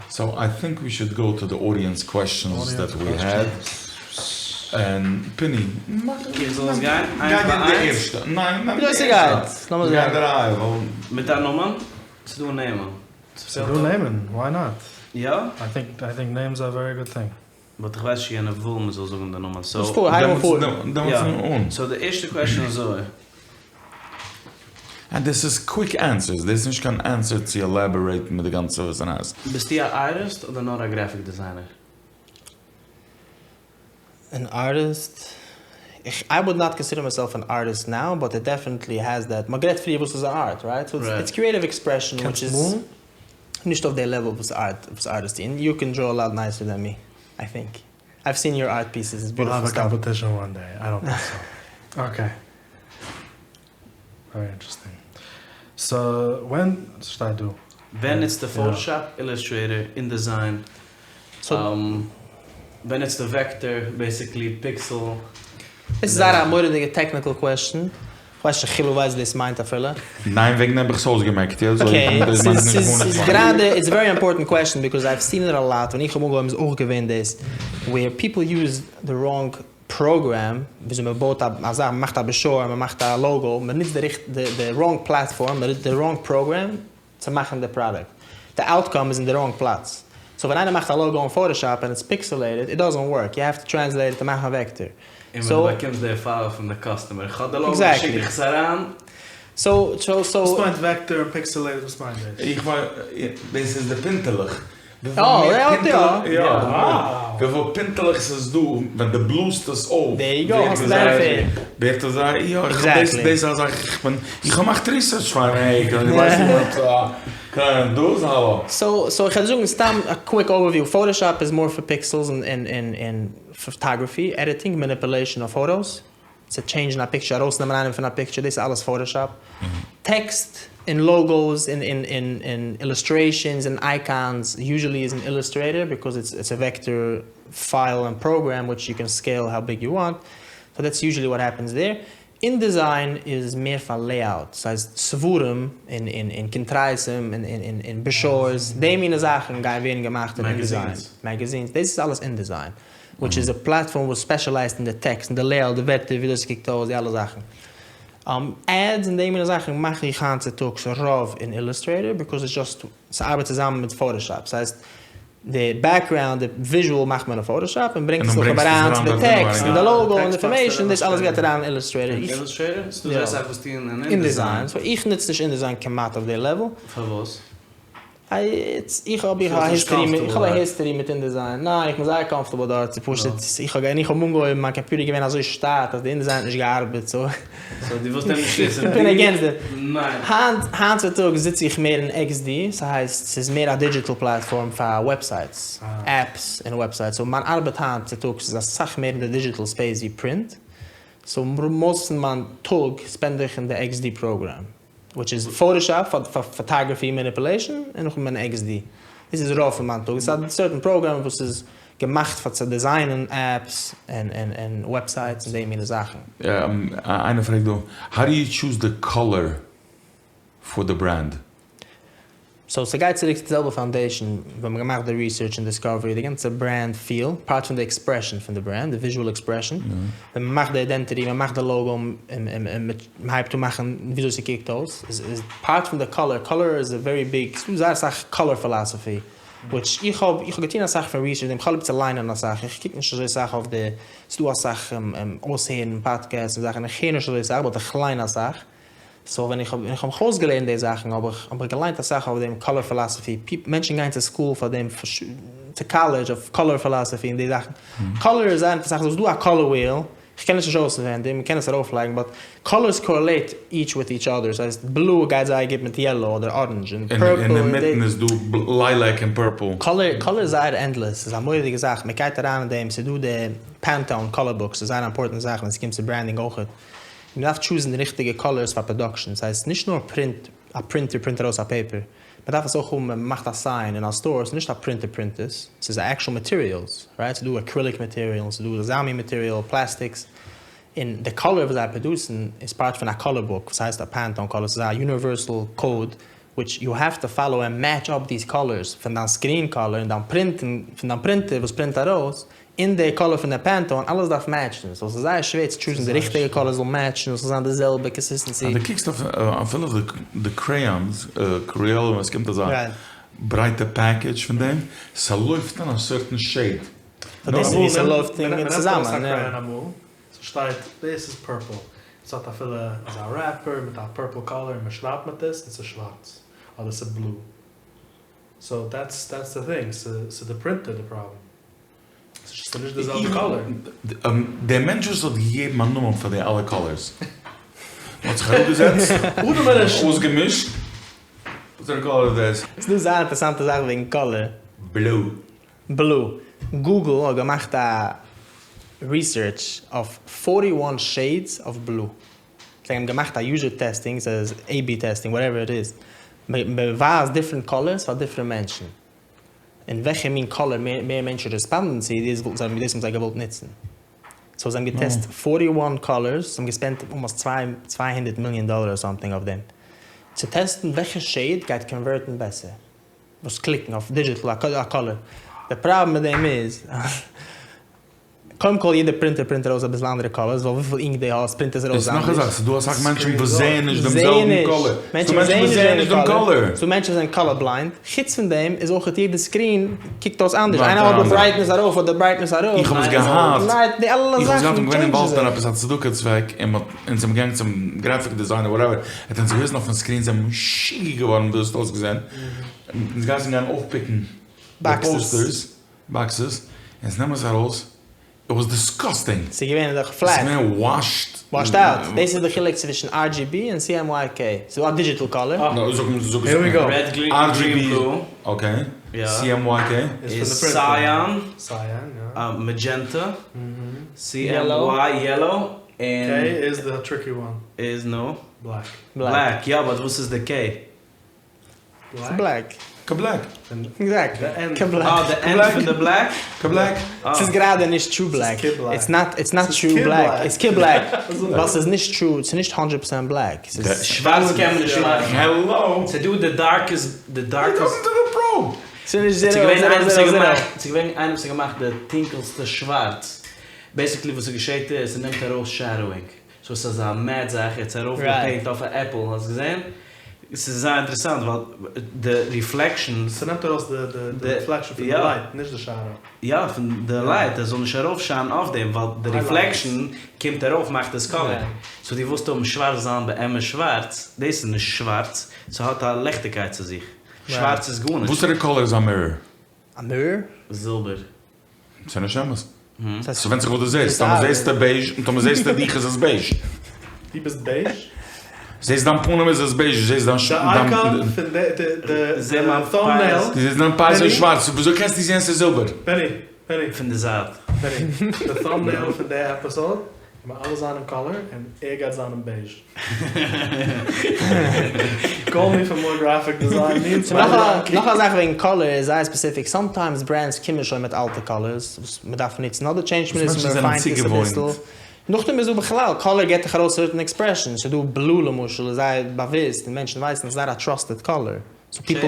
so I think we should go to the audience questions that we had, און פיני, מאך איך זאל עס גיין איינס ביי איינס? ניין, נעם די ערשטע, גיי אין די רייע, ווייל. מיט א נאמען? ס'דא נעמען? ס'דא נעמען, why not? יא? I think I think names are very good thing. But איך ווייס נישט יענער וויל מ'זאל זאגן די נאמען so. ס'איז פאר, הייב אן פאר. דעמאלטס אן. So די ערשטע question איז אזוי. And דאס איז quick answers, דאס איז נישט קיין answer צו elaborate ן מיט די גאנצע וואס און אז. ביסטו א ארטיסט אדער נאר א graphic designer? אן ארטיסט? איך I would not consider myself an artist now but it definitely has that, מ'האט גערעדט פריער וואס איז א art right? So it's creative expression which איז נישט אויף די level וואס art וואס artists טוען, you can draw a lot nicer than me I think, I've seen your art pieces it's beautiful stuff. We'll have a competition one day, I don't think so. Okay. Very interesting. So ווען שטייט דא? ווען נוצטו Photoshop, Illustrator, InDesign, ווען נוצטו vector, basically pixel. דאס איז זייער א מורא'דיגע technical question, כ'ווייס נישט חילו ווייסט וואס דאס מיינט אפילו. ניין וועגן דעם האב איך עס אויסגעמעקט יא אזוי Okay, דאס מיינט נישט גארנישט ס'איז גראדע it's a very important question because I've seen it a lot ווען איך האב אנגעהויבן איז אויך געווען דאס where people use the wrong program וויאזוי מען בויט א זאך, מען מאכט א brochure, מען מאכט א logo, מען נוצט די די wrong platform, מען נוצט די wrong program צו מאכן די product, די outcome איז אין די wrong פלאץ, so ווען איינער מאכט א logo אין Photoshop און it's pixelated, it doesn't work, you have to translate it און מאכן א vector. און ווען דו באקומסט די file פון די customer, איך האב די logo, שיק איך עס אריין. So so so. וואס מיינט vector און pixelated וואס מיינט דאס? איך ווייס, דאס איז די פינטעלעך. וויפיל פינטעלעך ס'איז דא ווען דו בלאזט עס אויף ווערט עס זייער יא איך האב דאס איז א זאך איך בין איך האב געמאכט research פאר אים איך ווייס נישט וואס דאס האלא. So so איך וועל זאגן סתם א quick overview Photoshop איז more פאר pixels און און photography editing manipulation of photos. צו change ן א picture, ארויסנעמען איינעם פון א picture, דאס איז אלעס Photoshop. Text און logos און און און און illustrations און icons usually איז אין Illustrator because it's it's a vector file און program which you can scale how big you want, so that's usually what happens there. InDesign איז מער פאר layout, ס'הייסט ספרים און און און קונטרסים און און און און brochures, די מינע זאכן גייען ווערן געמאכט אין InDesign. Magazines. Magazines, דאס איז אלעס InDesign. וויטש איז א פלאטפארם וואס ספעשעלייזט אין די טעקסט און די לעיאוט די ווערטער וויאזוי ס'קוקט אויס די אלע זאכן. עדס און די מינע זאכן מאך איך היינט צוטאגס רוב אין אילוסטרעיטאר ביקאוז איטס דזשאסט ס'ארבעט צוזאמען מיט פאטאשאפ ס'הייסט די בעקגראונד די וויזשועל מאכט מען אין פאטאשאפ און ברענגט עס נאכדעם אריין צו די טעקסט און די לאגא און די אינפארמעישאן דאס אלעס גייט אריין אין אילוסטרעיטאר. אילוסטרעיטאר? ס'דא זייער אסאך וואס טוען אין אינדיזיין. סאו איך נוץ נישט אינדיזיין כמעט אויף די לעוועל. פארוואס? איך האב איך האב א היסטערי מיט איך האב א היסטערי מיט אינדעזיין, ניין איך בין זייער קאמפארטעבל דארט, ס'איז פשוט איך האב איך האב אנגעהויבן מיין קאמפיוטער איז געווען אזוי שטאט אז די אינדעזיין האט נישט געארבעט סאו סאו דו ווילסט אים נישט ניצן? איך בין עגענסט דעם. ניין. היינט היינט צוטאגס זיץ איך מער אין עקס די, ס'הייסט ס'איז מער א דידזשיטעל פלאטפארם פאר וועבסייטס, עפפס און וועבסייטס, סאו מיין ארבעט היינט צוטאגס איז אסאך מער אין די דידזשיטעל ספעיס ווי פרינט, סאו מאסט פון מיין טאג ספענד איך אין די עקס די פראגראם. וויטש איז פאטאשאפ פאר פאטאגראפי מעניפולעישאן און נאכדעם אין XD. דאס איז רוב פון מיין טאג. עס איז א סערטען פראגרעם וואס איז געמאכט פאר צו דיזיינען עפפס און און וועבסייטס און די מינע זאכן. איינער פרעגט דא, האו דו יו טשוז די קאלער פאר די ברענד? סאו ס'גייט צוריק צו די זעלבע פאונדעישאן ווען מ'האט געמאכט די ריסערטש און דיסקאווערי, די גאנצע ברענד פיל, פארט פון די עקספרעשאן פון די ברענד, די וויזשועל עקספרעשאן, ווען מ'מאכט די אידענטיטי, מ'מאכט די לאגא און מ'הייבט אן מאכן וויאזוי ס'קוקט אויס, איז פארט פון די קאלער, קאלער איז א ווערי ביג, ס'דא זייער אסאך קאלער פילאסעפי, וויטש איך האב, איך האב געטון אסאך פון ריסערטש דעם, כ'האב ליב צו ליינען אסאך, איך קוק נישט אזוי סאך אויף די, ס'דא אסאך אויסהערן פאדקעסטס און זאכן, איך הער נישט אזוי סאך באט איך ליין אסאך. סאו ווען איך האב ווען איך האב מיך אויסגעלערנט די זאכן האב איך האב איך געליינט אסאך אויף דעם קאלער פילאסעפי, מענטשן גייען צו סקול פאר דעם, צו קאלעדזש אויף קאלער פילאסעפי און די זאכן, קאלער איז זייער אינטערעסאנט, ס'איז דא א קאלער וויעל, איך קען עס נישט אויסווענדיג, מ'קען עס ארויפלייגן, באט קאלערס קארעלעיט איטש וויט איטש אדער, ס'הייסט בלוי גייט זייער גוט מיט יעלאו אדער אראנדזש און פערפל און אינמיטן איז דא ליילעק און פערפל. קאלער קאלער איז זייער ענדלעס, ס'איז א מורא'דיגע זאך, מ'גייט אריין אין דעם, ס'איז דא די פענטאון קאלער בוק, ס'איז זייער א אימפארטענט זאך ווען ס'קומט צו ברענדינג אויכעט. מען דארף טשוזן די ריכטיגע קאלערס פאר פראדאקשען, ס'הייסט נישט נאר פרינט, א פרינטער פרינט ארויס א פעיפער, מען דארף עס אויך האבן ווען מען מאכט א סיין אין א סטאר, ס'איז נישט א פרינטער פרינט עס, ס'איז עקשעל מאטעריעלס, רייט? ס'איז דא אקריליק מאטעריעל, ס'איז דא אזא מין מאטעריעל, פלעסטיקס, און די קאלער וואס זיי פראדוסן איז פארט פון א קאלער בוק וואס הייסט א פענטאון קאלער, ס'איז א יוניווערסעל קאוד וויטש יו העוו טו פאלאו ענד מעטש אפ דיס קאלערס פון דיין סקרין קאלער און דיין פרינט פון דיין פרינטער וואס פרינט ארויס און די קאלער פון די פענטאון אלעס דארף מעטשן סאו ס'איז זייער שווער צו טשוזן די ריכטיגע קאלער זאל מעטשן און ס'זאל זיין די זעלבע קאנסיסטענסי. אז דו קוקסט אויף אפילו אויף די קרעיאנס, קרעיאלע ווען ס'קומט אזא ברייטע פעקעדזש פון דעם, ס'לויפט אין א סערטען שעיד. סאו דאס איז ווי ס'לויפט אין צוזאמען. ס'שטייט דאס איז פורפל, ס'האט אפילו אזא רעפער מיט א פורפל קאלער און מ'שרייבט מיט עס און ס'איז שווארץ אדער ס'איז בלוי, סאו דעטס דעטס די טינג, ס'איז די פרינטער די פראבלעם, ס'איז נישט די זעלבע קאלער. דער מענטש וואס האט געגעבן א נאמען פאר די אלע קאלערס האט זיך אראפגעזעצט און אויסגעמישט, וואסערע קאלער איז דאס? ס'דא זייער אינטערעסאנטע זאך וועגן קאלער. בלוי. בלוי. גוגל האט געמאכט א ריסערטש אויף פארטי וואן שעידס אוו בלו. זיי האבן געמאכט א יוזער טעסטינג, ס'איז עי בי טעסטינג וואטעווער איט איז, מ'ווייזט דיפרענט קאלערס פאר דיפרענט מענטשן, און וועלכע מין קאלער מער מענטשן רעספאנדן צו, דאס וואלטן זיי דאס האבן זיי געוואלט נוצן. סאו זיי האבן געטעסט פארטי וואן קאלערס, זיי האבן געספענדט אלמאסט 200 מיליאן דאלער אר סאמטינג אויף דעם, צו טעסטן וועלכע שעיד גייט קאנווערטן בעסער. וואס קליקן אויף דידזשיטל א קאלער. די פראבלעם מיט דעם איז אז קודם כל יעדע פרינטער פרינט ארויס אביסל אנדערע קאלערס ווייל וויפיל אינק די האסט פרינט עס ארויס און נאך א אנדערש. זאך, ס'איז דא אסאך מענטשן וואס זעען נישט דעם זעלבן קאלער. ס'דא מענטשן וואס זעען נישט דעם קאלער. ס'דא מענטשן וואס זענען קאלער בליינד. חוץ פון דעם איז אויך יעדע סקרין קוקט אויס אנדערש. איינער האט די ברייטנעס ארויף אדער ברייטנעס אראפ. איך האב עס געהאט. די אלע איך האב עס געהאט זאכן און געווען אינוואלווד אין טשעינדזשן זיך. עפעס א צדקה צוועק און מ'האט אונז זענען געגאנגען צום גרעפיק דיזיינער וואטעווער, ער האט אונז געוויזן אויפן סקרין זענען מיר משוגע געווארן ווי דאס האט אויסגעזען. אונז גייסן גיין אויפפיקן די פאוסטערס, באקסעס, אונז נעמען עס ארויס, איט וואס דיסגאסטינג! ס'איז געווען דאך פלעט. ס'איז געווען וואשד. וואשד אוט. דאס איז די חילוק צווישן RGB און CMYK. ס'איז דא א דידזשיטעל קאלער. נו, זאג זאג עס. Here we go. רעד גרין בלו. אקעי. CMYK. איז סייען. סייען, יא. מאדזשענטע. CMY יעלאו. K איז די טריקי וואן. איז נו? בלעק. בלעק, יא באט וואס איז די K? בלעק. כבלעק. עקזעקטלי. כבלעק. אה, די ענד פון די בלעק? כבלעק. ס'איז גראדע נישט טרו בלעק. איטס נאט איטס נאט טרו בלעק. איטס כבלעק. ווייל ס'איז נישט טרו, ס'איז נישט הונדרעט פערסענט בלעק. שווארץ קען מען נישט מאכן. העלא. ס'איז דא די דארקעסט, די דארקעסט. יו טאלקינג טו די פרא. ס'איז נישט זירא זירא זירא זירא. ס'איז געווען איינער וואס האט געמאכט די טונקעלסטע שווארץ. בעיסיקלי וואס ס'געשעהט איז ס'נעמט ארויס שעדאואינג. סאו ס'איז אזא מעט זאך, ער האט עס ארויף געפעינט אויף א עפל, האסט געזעהן? ס'איז זייער אינטערעסאנט ווייל די ריפלעקשאנס. ס'נעמט ארויס די די ריפלעקשאן פון די לייט, נישט די שעדאו. יא, פון די לייט, עס זאל נישט ארויף שיינען אויף דעם, ווייל די ריפלעקשאן קומט ארויף מאכט עס קאלער. סאו דו ווילסט האבן שווארץ זיין באמת שווארץ, דאס איז נישט שווארץ, ס'האט א ליכטיגקייט צו זיך. שווארץ איז גארנישט. וואסערע קאלער איז א מירער? א מירער? זילבער. ס'איז נישט אמת. ס'ווענדט זיך וואס דו זעסט. טאמער זעסטו בעיזש, און טאמער זעסטו דיך איז עס בעיזש. דו ביסט בעיזש? זעסט דיין פנים איז עס בעיזש, זעסט דיין ש. די אייקאן פון די די די טאמבנעיל. דו זעסט דיין פאות איז שווארץ, וויאזוי קענסטו זען ס'איז זילבער? בעני, בעני. פון די זייט. בעני, די טאמבנעיל פון די עפיסאד גיימיר אלע זיין אין קאלער און ער גייט זיין אין בעיזש. קאל מי פאר מאר גרעפיק דיזיין נידס. נאך א זאך וועגן קאלער איז זייער ספעסיפיק, סאמטיימס ברענדס קומען שוין מיט אלטע קאלערס וואס מען דארף נוצן אדער טשעינדזשט מען עס און מען ריפיינט עס אביסל. נאכדעם איז דא בכלל, קאלער געט דיך ארויס סערטען עקספרעשאנס, ס'איז דא בלו למשל איז זייער באוויסט און מענטשן ווייסן אז ס'איז זייער א טראסטעד קאלער. סאו פיפל,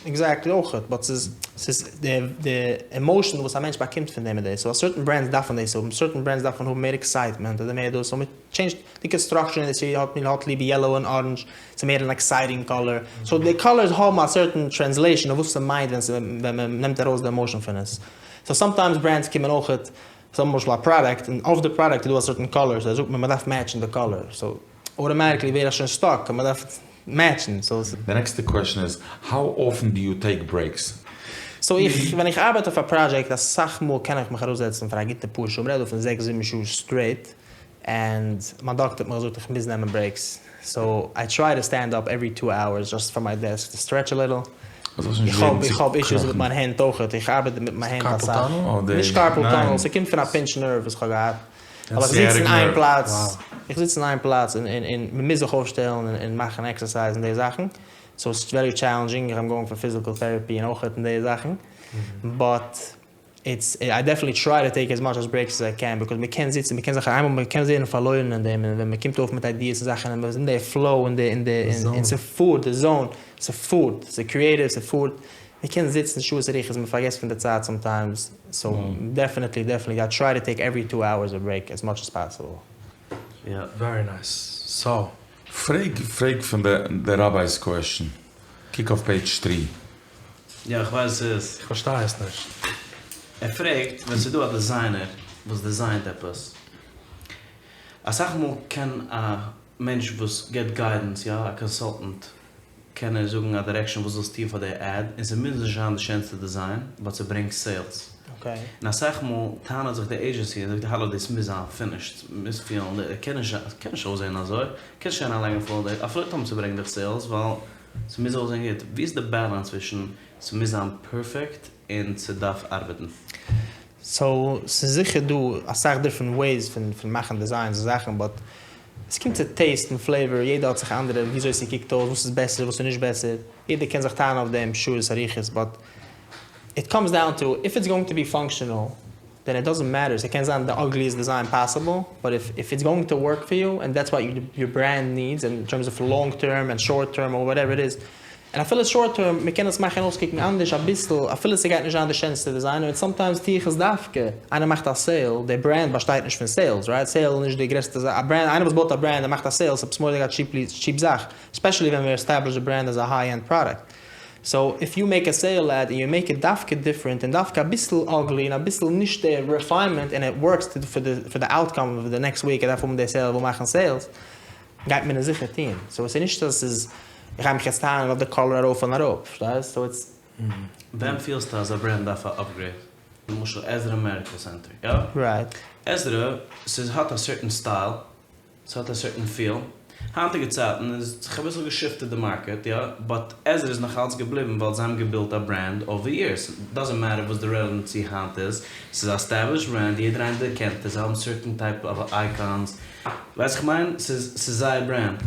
עקזעקטלי אויכעט, באט ס'איז ס'איז די די עמאושען וואס א מענטש באקומט פון דעם איז דאס, סאו סערטען ברענדס דארפן דאס האבן, סערטען ברענדס דארפן האבן מער עקסייטמענט אדער מער דאס, סאו מ'טשעינדזשט די קאנסטראקשען אינדוסטרי האט מען האט ליב יעלאו און אראנדזש, ס'איז מער אן עקסייטינג קאלער, סאו די קאלערס האבן א סערטען טרענסלעישאן אויף וואס ס'מיינט ווען ס' ווען מ'נעמט ארויס די עמאושען פון עס, סאו סאמטיימס ברענדס קומען אויכעט, זיי האבן למשל א פראדאקט און אויף די פראדאקט איז דא א סערטען קאלער, סאו זאגט מען מ'דארף מעטשן די קאלער, סאו אוטאמאטיקלי ווער איך שוין סטאק אז מ'דארף מעטשן, סאו. די נעקסטע קוועשן איז, האו אפען דו יו טעיק ברעיקס? סאו איך, ווען איך ארבייט אויף א פראדזשעקט אסאך מאל קען איך מיך אראפזעצן פאר א גוטע פאר שעה, מ'רעדט דא פון זעקס זיבן שעה סטרעיט, ענד מיין דאקטער האט מיר געזאגט איך מוז נעמען ברעיקס, סאו איי טריי טו סטענד אפ עווערי טו אווערס דזשאסט פראם מיי דעסק טו סטרעטש א ליטל, איך האב איך האב אישוס מיט מיין הענט אויכעט, איך ארבעט מיט מיין הענט אסאך, נישט קארפעל טאנעל, ס'קומט פון א פינטש נערוו וואס כ'האב געהאט. ווייל איך זיץ אין איין פלאץ, איך זיץ אין איין פלאץ און און מען מוז זיך אויפשטעלן און מאכן עקסערסייז און די זאכן, סאו ס'איז ווערי טשעלענדזשינג, איך עם גאוינג פאר פיזיקעל טעראפי און אויכעט און די זאכן, באט איטס איי דעפענעטלי טריי טו טעיק עז מאטש ברעיקס עז איי קען, ביקאוז מען קען זיצן, מען קען זיך איינמאל מען קען ווערן פארלוירן אין דעם, און ווען מען קומט אויף מיט איידיעס און זאכן און מען איז אין די פלאו און די און די און ס'פארט די זאון, ס'פארט, ס'איז קריעטיוו ס'פארט. מען קען זיצן שעות ארוכות מען פארגעסט פון די צייט סאמטיימס, סאו דעפענעטלי דעפענעטלי איי טריי טו טעיק עווערי טו אווערס א ברעיק עז מאטש עז פאסיבל. יא. ווערי נייס. סאו. פרעג פרעג פון די די ראביי'ס קוועשן. קוק אויף פעידזש טרי. יא איך ווייס וואס ס'איז. איך פארשטיי עס נישט. ער פרעגט ווען ס'איז דא א דעזיינער וואס דעזיינט עפעס. אסאך מאל קען א מענטש וואס געבט גיידענס יא א קאנסאלטענט קען ער זאגן א דירעקשאן וואס זאלסט טון פאר די עד, און ס'מוז נישט זיין די שענסטע דיזיין, באט ס'ברענגט סעילס. און אסאך מאל טענה'ט זיך די עידזשענסי און זאגט האלא דאס מוז זיין פינישד, ס'מוז פילן, קען נישט קען נישט אויסזען אזוי, קענסט נישט אריינלייגן פאר די, אפילו טאמער ס'ברענגט דיך סעילס, ווייל ס'מוז אויסזען גוט. ווי איז די באלאנס צווישן ס'מוז זיין פערפעקט און ס'דארף ארבעטן? סאו ס'איז זיכער דא אסאך דיפרענט וועיס פון פון מאכן דיזיינס און זאכן באט עס קומט צו טעיסט און פלעיוואר יעדער האט זיך אנדערע וויאזוי ס'קוקט אויס וואס איז בעסער וואס איז נישט בעסער יעדער קען זיך טענה'ן אויף דעם שעות ארוכות באט איט קאמס דאון טו איף איטס גאוינג טו בי פאנקשענעל דען איט דאזענט מעטער ס'קען זיין די אגליעסט דיזיין פאסיבל באט איף איף איטס גאוינג טו ווארק פאר יו ענד דעטס וואט יור ברענד נידס אין טערמס אוו לאנג טערם ענד שארט טערם אר וואטעווער איט איז און אפילו שארט טערם, מען קען עס מאכן אויסקוקן אנדערש אביסל, אפילו ס'גייט נישט זיין די שענסטע דיזיין, און סאמטיימס טו איך עס דווקא, איינער מאכט א סעיל, די ברענד באשטייט נישט פון סעילס, רייט? סעיל איז נישט די גרעסטע זאך, א ברענד, איינער וואס בויט א ברענד און מאכט א סעיל, ס'איז עפעס מורא'דיג א טשיפ זאך, ספעשעלי ווען מיר עסטעבליש די ברענד עז א היי ענד פראדאקט. סאו איף יו מעיק א סעיל עד און יו מעיק איט דווקא דיפרענט און דווקא אביסל אגלי און אביסל נישט די ריפיינמענט און איט ווארקס פאר די אוטקאם אוו די נעקסט וויק ער דארף האבן די סעיל ער וויל מאכן סעילס, גייט מען עס זיכער טוהן, סאו עס איז נישט אז עס איז איך גיי מיך יעצט טענה'ן אויף די קאלער ארויף און אראפ, פארשטייסט? סאו איטס. ווען פילסטו אז א ברענד דארף א אפגרעיד? למשל עזרא מעדיקל סענטער, יא? רייט. עזרא, ס'איז האט א סערטען סטייל, ס'האט א סערטען פיל, היינטיגע צייטן איז זיך אביסל געשיפטעד די מארקעט, יא, באט עזרא איז נאך אלץ געבליבן ווייל זיי האבן געבילט א ברענד אווער יערס, דאזענט מעטער וואס די רעלעווענסי היינט איז, ס'איז א עסטעבלישד ברענד, יעדער איינער דערקענט עס, זיי האבן סערטען טייפ אוו אייקאנס, ווייסט איך מיין? ס'איז ס'איז זייער ברענד,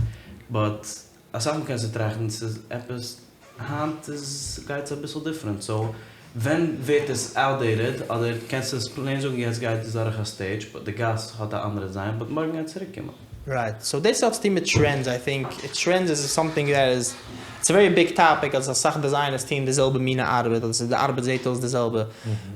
באט אסאך מאל קענסטו טראכטן ס'איז עפעס היינט איז גייט עס אביסל דיפרענט סאו ווען ווערט עס אוטדעיטעד אדער קענסטו עס פלעין זאגן יעצט גייט עס דורך א סטעידזש באט די גאס האט א אנדערע דיזיין באט מארגן גייט צוריק קומען. רייט, סאו דאס האט צוטון מיט טרענדס, איי טינק טרענדס איז סאמטינג דעט איז. איטס א ווערי ביג טאפיק אז אסאך דעזיינערס טוען די זעלבע מינע ארבעט אדער ס'איז די ארבעט זעט אויס די זעלבע,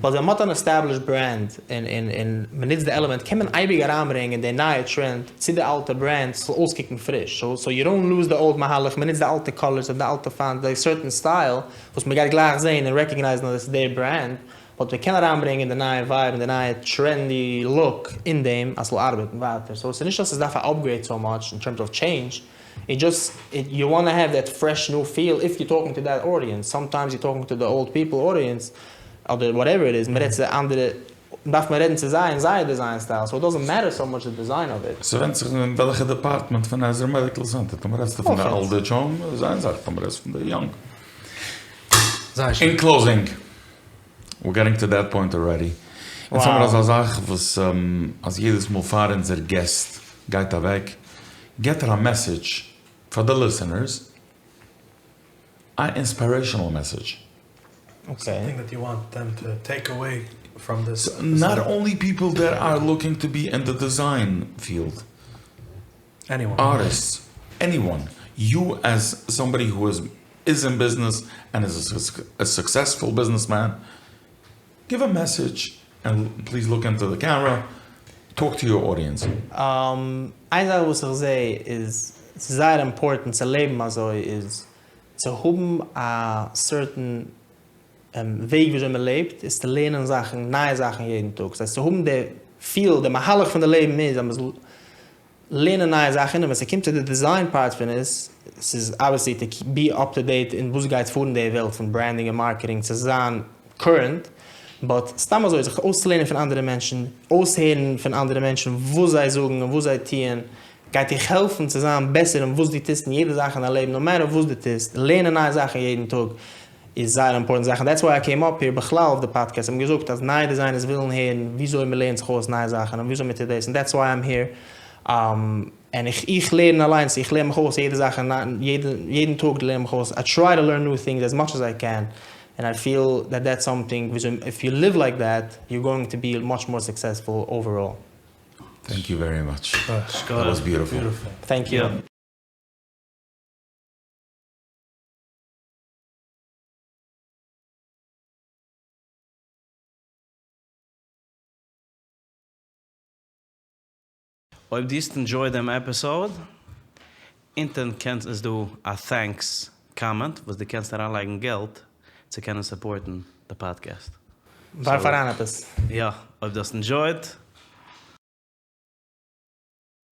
באט ווען מ'האט אן עסטעבלישד ברענד און און און מ'נוצט די עלעמענט קען מען אייביג אריינברענגען די נייע טרענד צו די אלטע ברענד ס'זאל אויסקוקן פריש, סאו סאו יו דאנט לוז די אולד מהלך, מ'נוצט די אלטע קאלערס אדער די אלטע פאנט, די סערטען סטייל וואס מ'גייט גלייך זען און רעקאגנייזן אז עס איז די ברענד, באט מ'קען אריינברענגען די נייע ווייב און די נייע טרענדי לוק אין דעם אז ס'זאל ארבעטן ווייטער, סאו ס'איז נישט אז ס'דארף א אפגרעיד סאו מאטש אין טערמס אוו טשעינדזש, איט דזשאסט יו וואנט העוו דעט פרעש ניו פיל איף יו טאלקינג טו דעט אודיענס, סאמטיימס יו טאלקינג טו די אולד פיפל אודיענס אדער וואטעווער איט איז, מ'רעדט צו אנדערע דארף מען רעדן צו זיי אין זייער דיזיין סטייל, סאו איט דאזענט מעטער סאו מאטש די דיזיין אוו איט. ס'ווענדט זיך אין וועלכע דעפארטמענט פון עזרא מעדיקל סענטער, טאמער רעדסטו פון די אלד עידזש האום איז איין זאך, טאמער רעדסטו פון די יונג. אין קלאוזינג, וויר געטינג טו דעט פוינט אלרעדי, אונז האמיר אזא זאך וואס אז יעדעס מאל פאר אונזער געסט גייט אוועק געט ער א מעסעדזש פאר די ליסענערס, א אינספירעישאנעל מעסעדזש. סאמטינג דעט יו וואנט דעם טו טעיק אוועי פראם דיס. נאט אנלי פיפל דעט אר לוקינג טו בי אין די דיזיין פיעלד. עניוואן. ארטיסטס, עניוואן, יו עז סאמבאדי הו איז איז אין ביזנעס ענד איז א סוקסעספול ביזנעסמען, גיוו א מעסעדזש ענד פליז לוק אינטו די קעמרע, טאלק טו יור אודיענס. איין זאך וואס איך זעה איז ס'איז זייער אימפארטענט צו לעבן אזוי איז צו האבן א סערטען וועג וויאזוי מען לעבט איז צו לערנען זאכן נייע זאכן יעדן טאג ס'הייסט צו האבן די פיל די מהלך פון די לעבן איז אז מ'זאל לערנען נייע זאכן און ווען ס'קומט צו די דיזיין פארט פון עס, ס'איז אבוויעסלי טו בי אפ טו דעיט אין וואס גייט פאר אין די וועלט פון ברענדינג און מארקעטינג צו זיין קורענט, באט סתם אזוי זיך אויסצולערנען פון אנדערע מענטשן, אויסהערן פון אנדערע מענטשן וואס זיי זאגן און וואס זיי טוען, גייט דיך העלפן צו זיין בעסער אין וואס דו טוסט אין יעדע זאך אין דיין לעבן נאו מעטער וואס דו טוסט, לערנען נייע זאכן יעדן טאג איז זייער אימפארטענט זאך און דעטס וויי איי קעים אפ העיר בכלל אויף די פאדקעסט האבן געזאגט אז נייע דיזיינערס ווילן הערן וויאזוי מען לערנט זיך אויס נייע זאכן און וויאזוי מען טוט דאס און דעטס וויי איים העיר און איך איך לערן אליינס איך לערן מיך אויס יעדע זאך און יעדע יעדן טאג לערן מיך אויס איי טריי טו לערן ניו טינגס עז מאטש עז איי קען און איי פיל דעט דעטס סאמטינג וויאזוי איף יו ליוו לייק דעט יור גאוינג טו בי מאטש מאר סוקסעספול אוועראל. טענק יו ווערי מאטש. דעט וואס ביוטיפול. טענק יו. אויב דו האסט ענדזשויד דעם עפיסאוד, אונטען קענסט איז דא א טענקס קאמענט וואס דו קענסט אריינלייגן געלט צו קענען סופארטן די פאדקעסט. ווארף אריין עפעס. יא, אויב דו האסט ענדזשויד.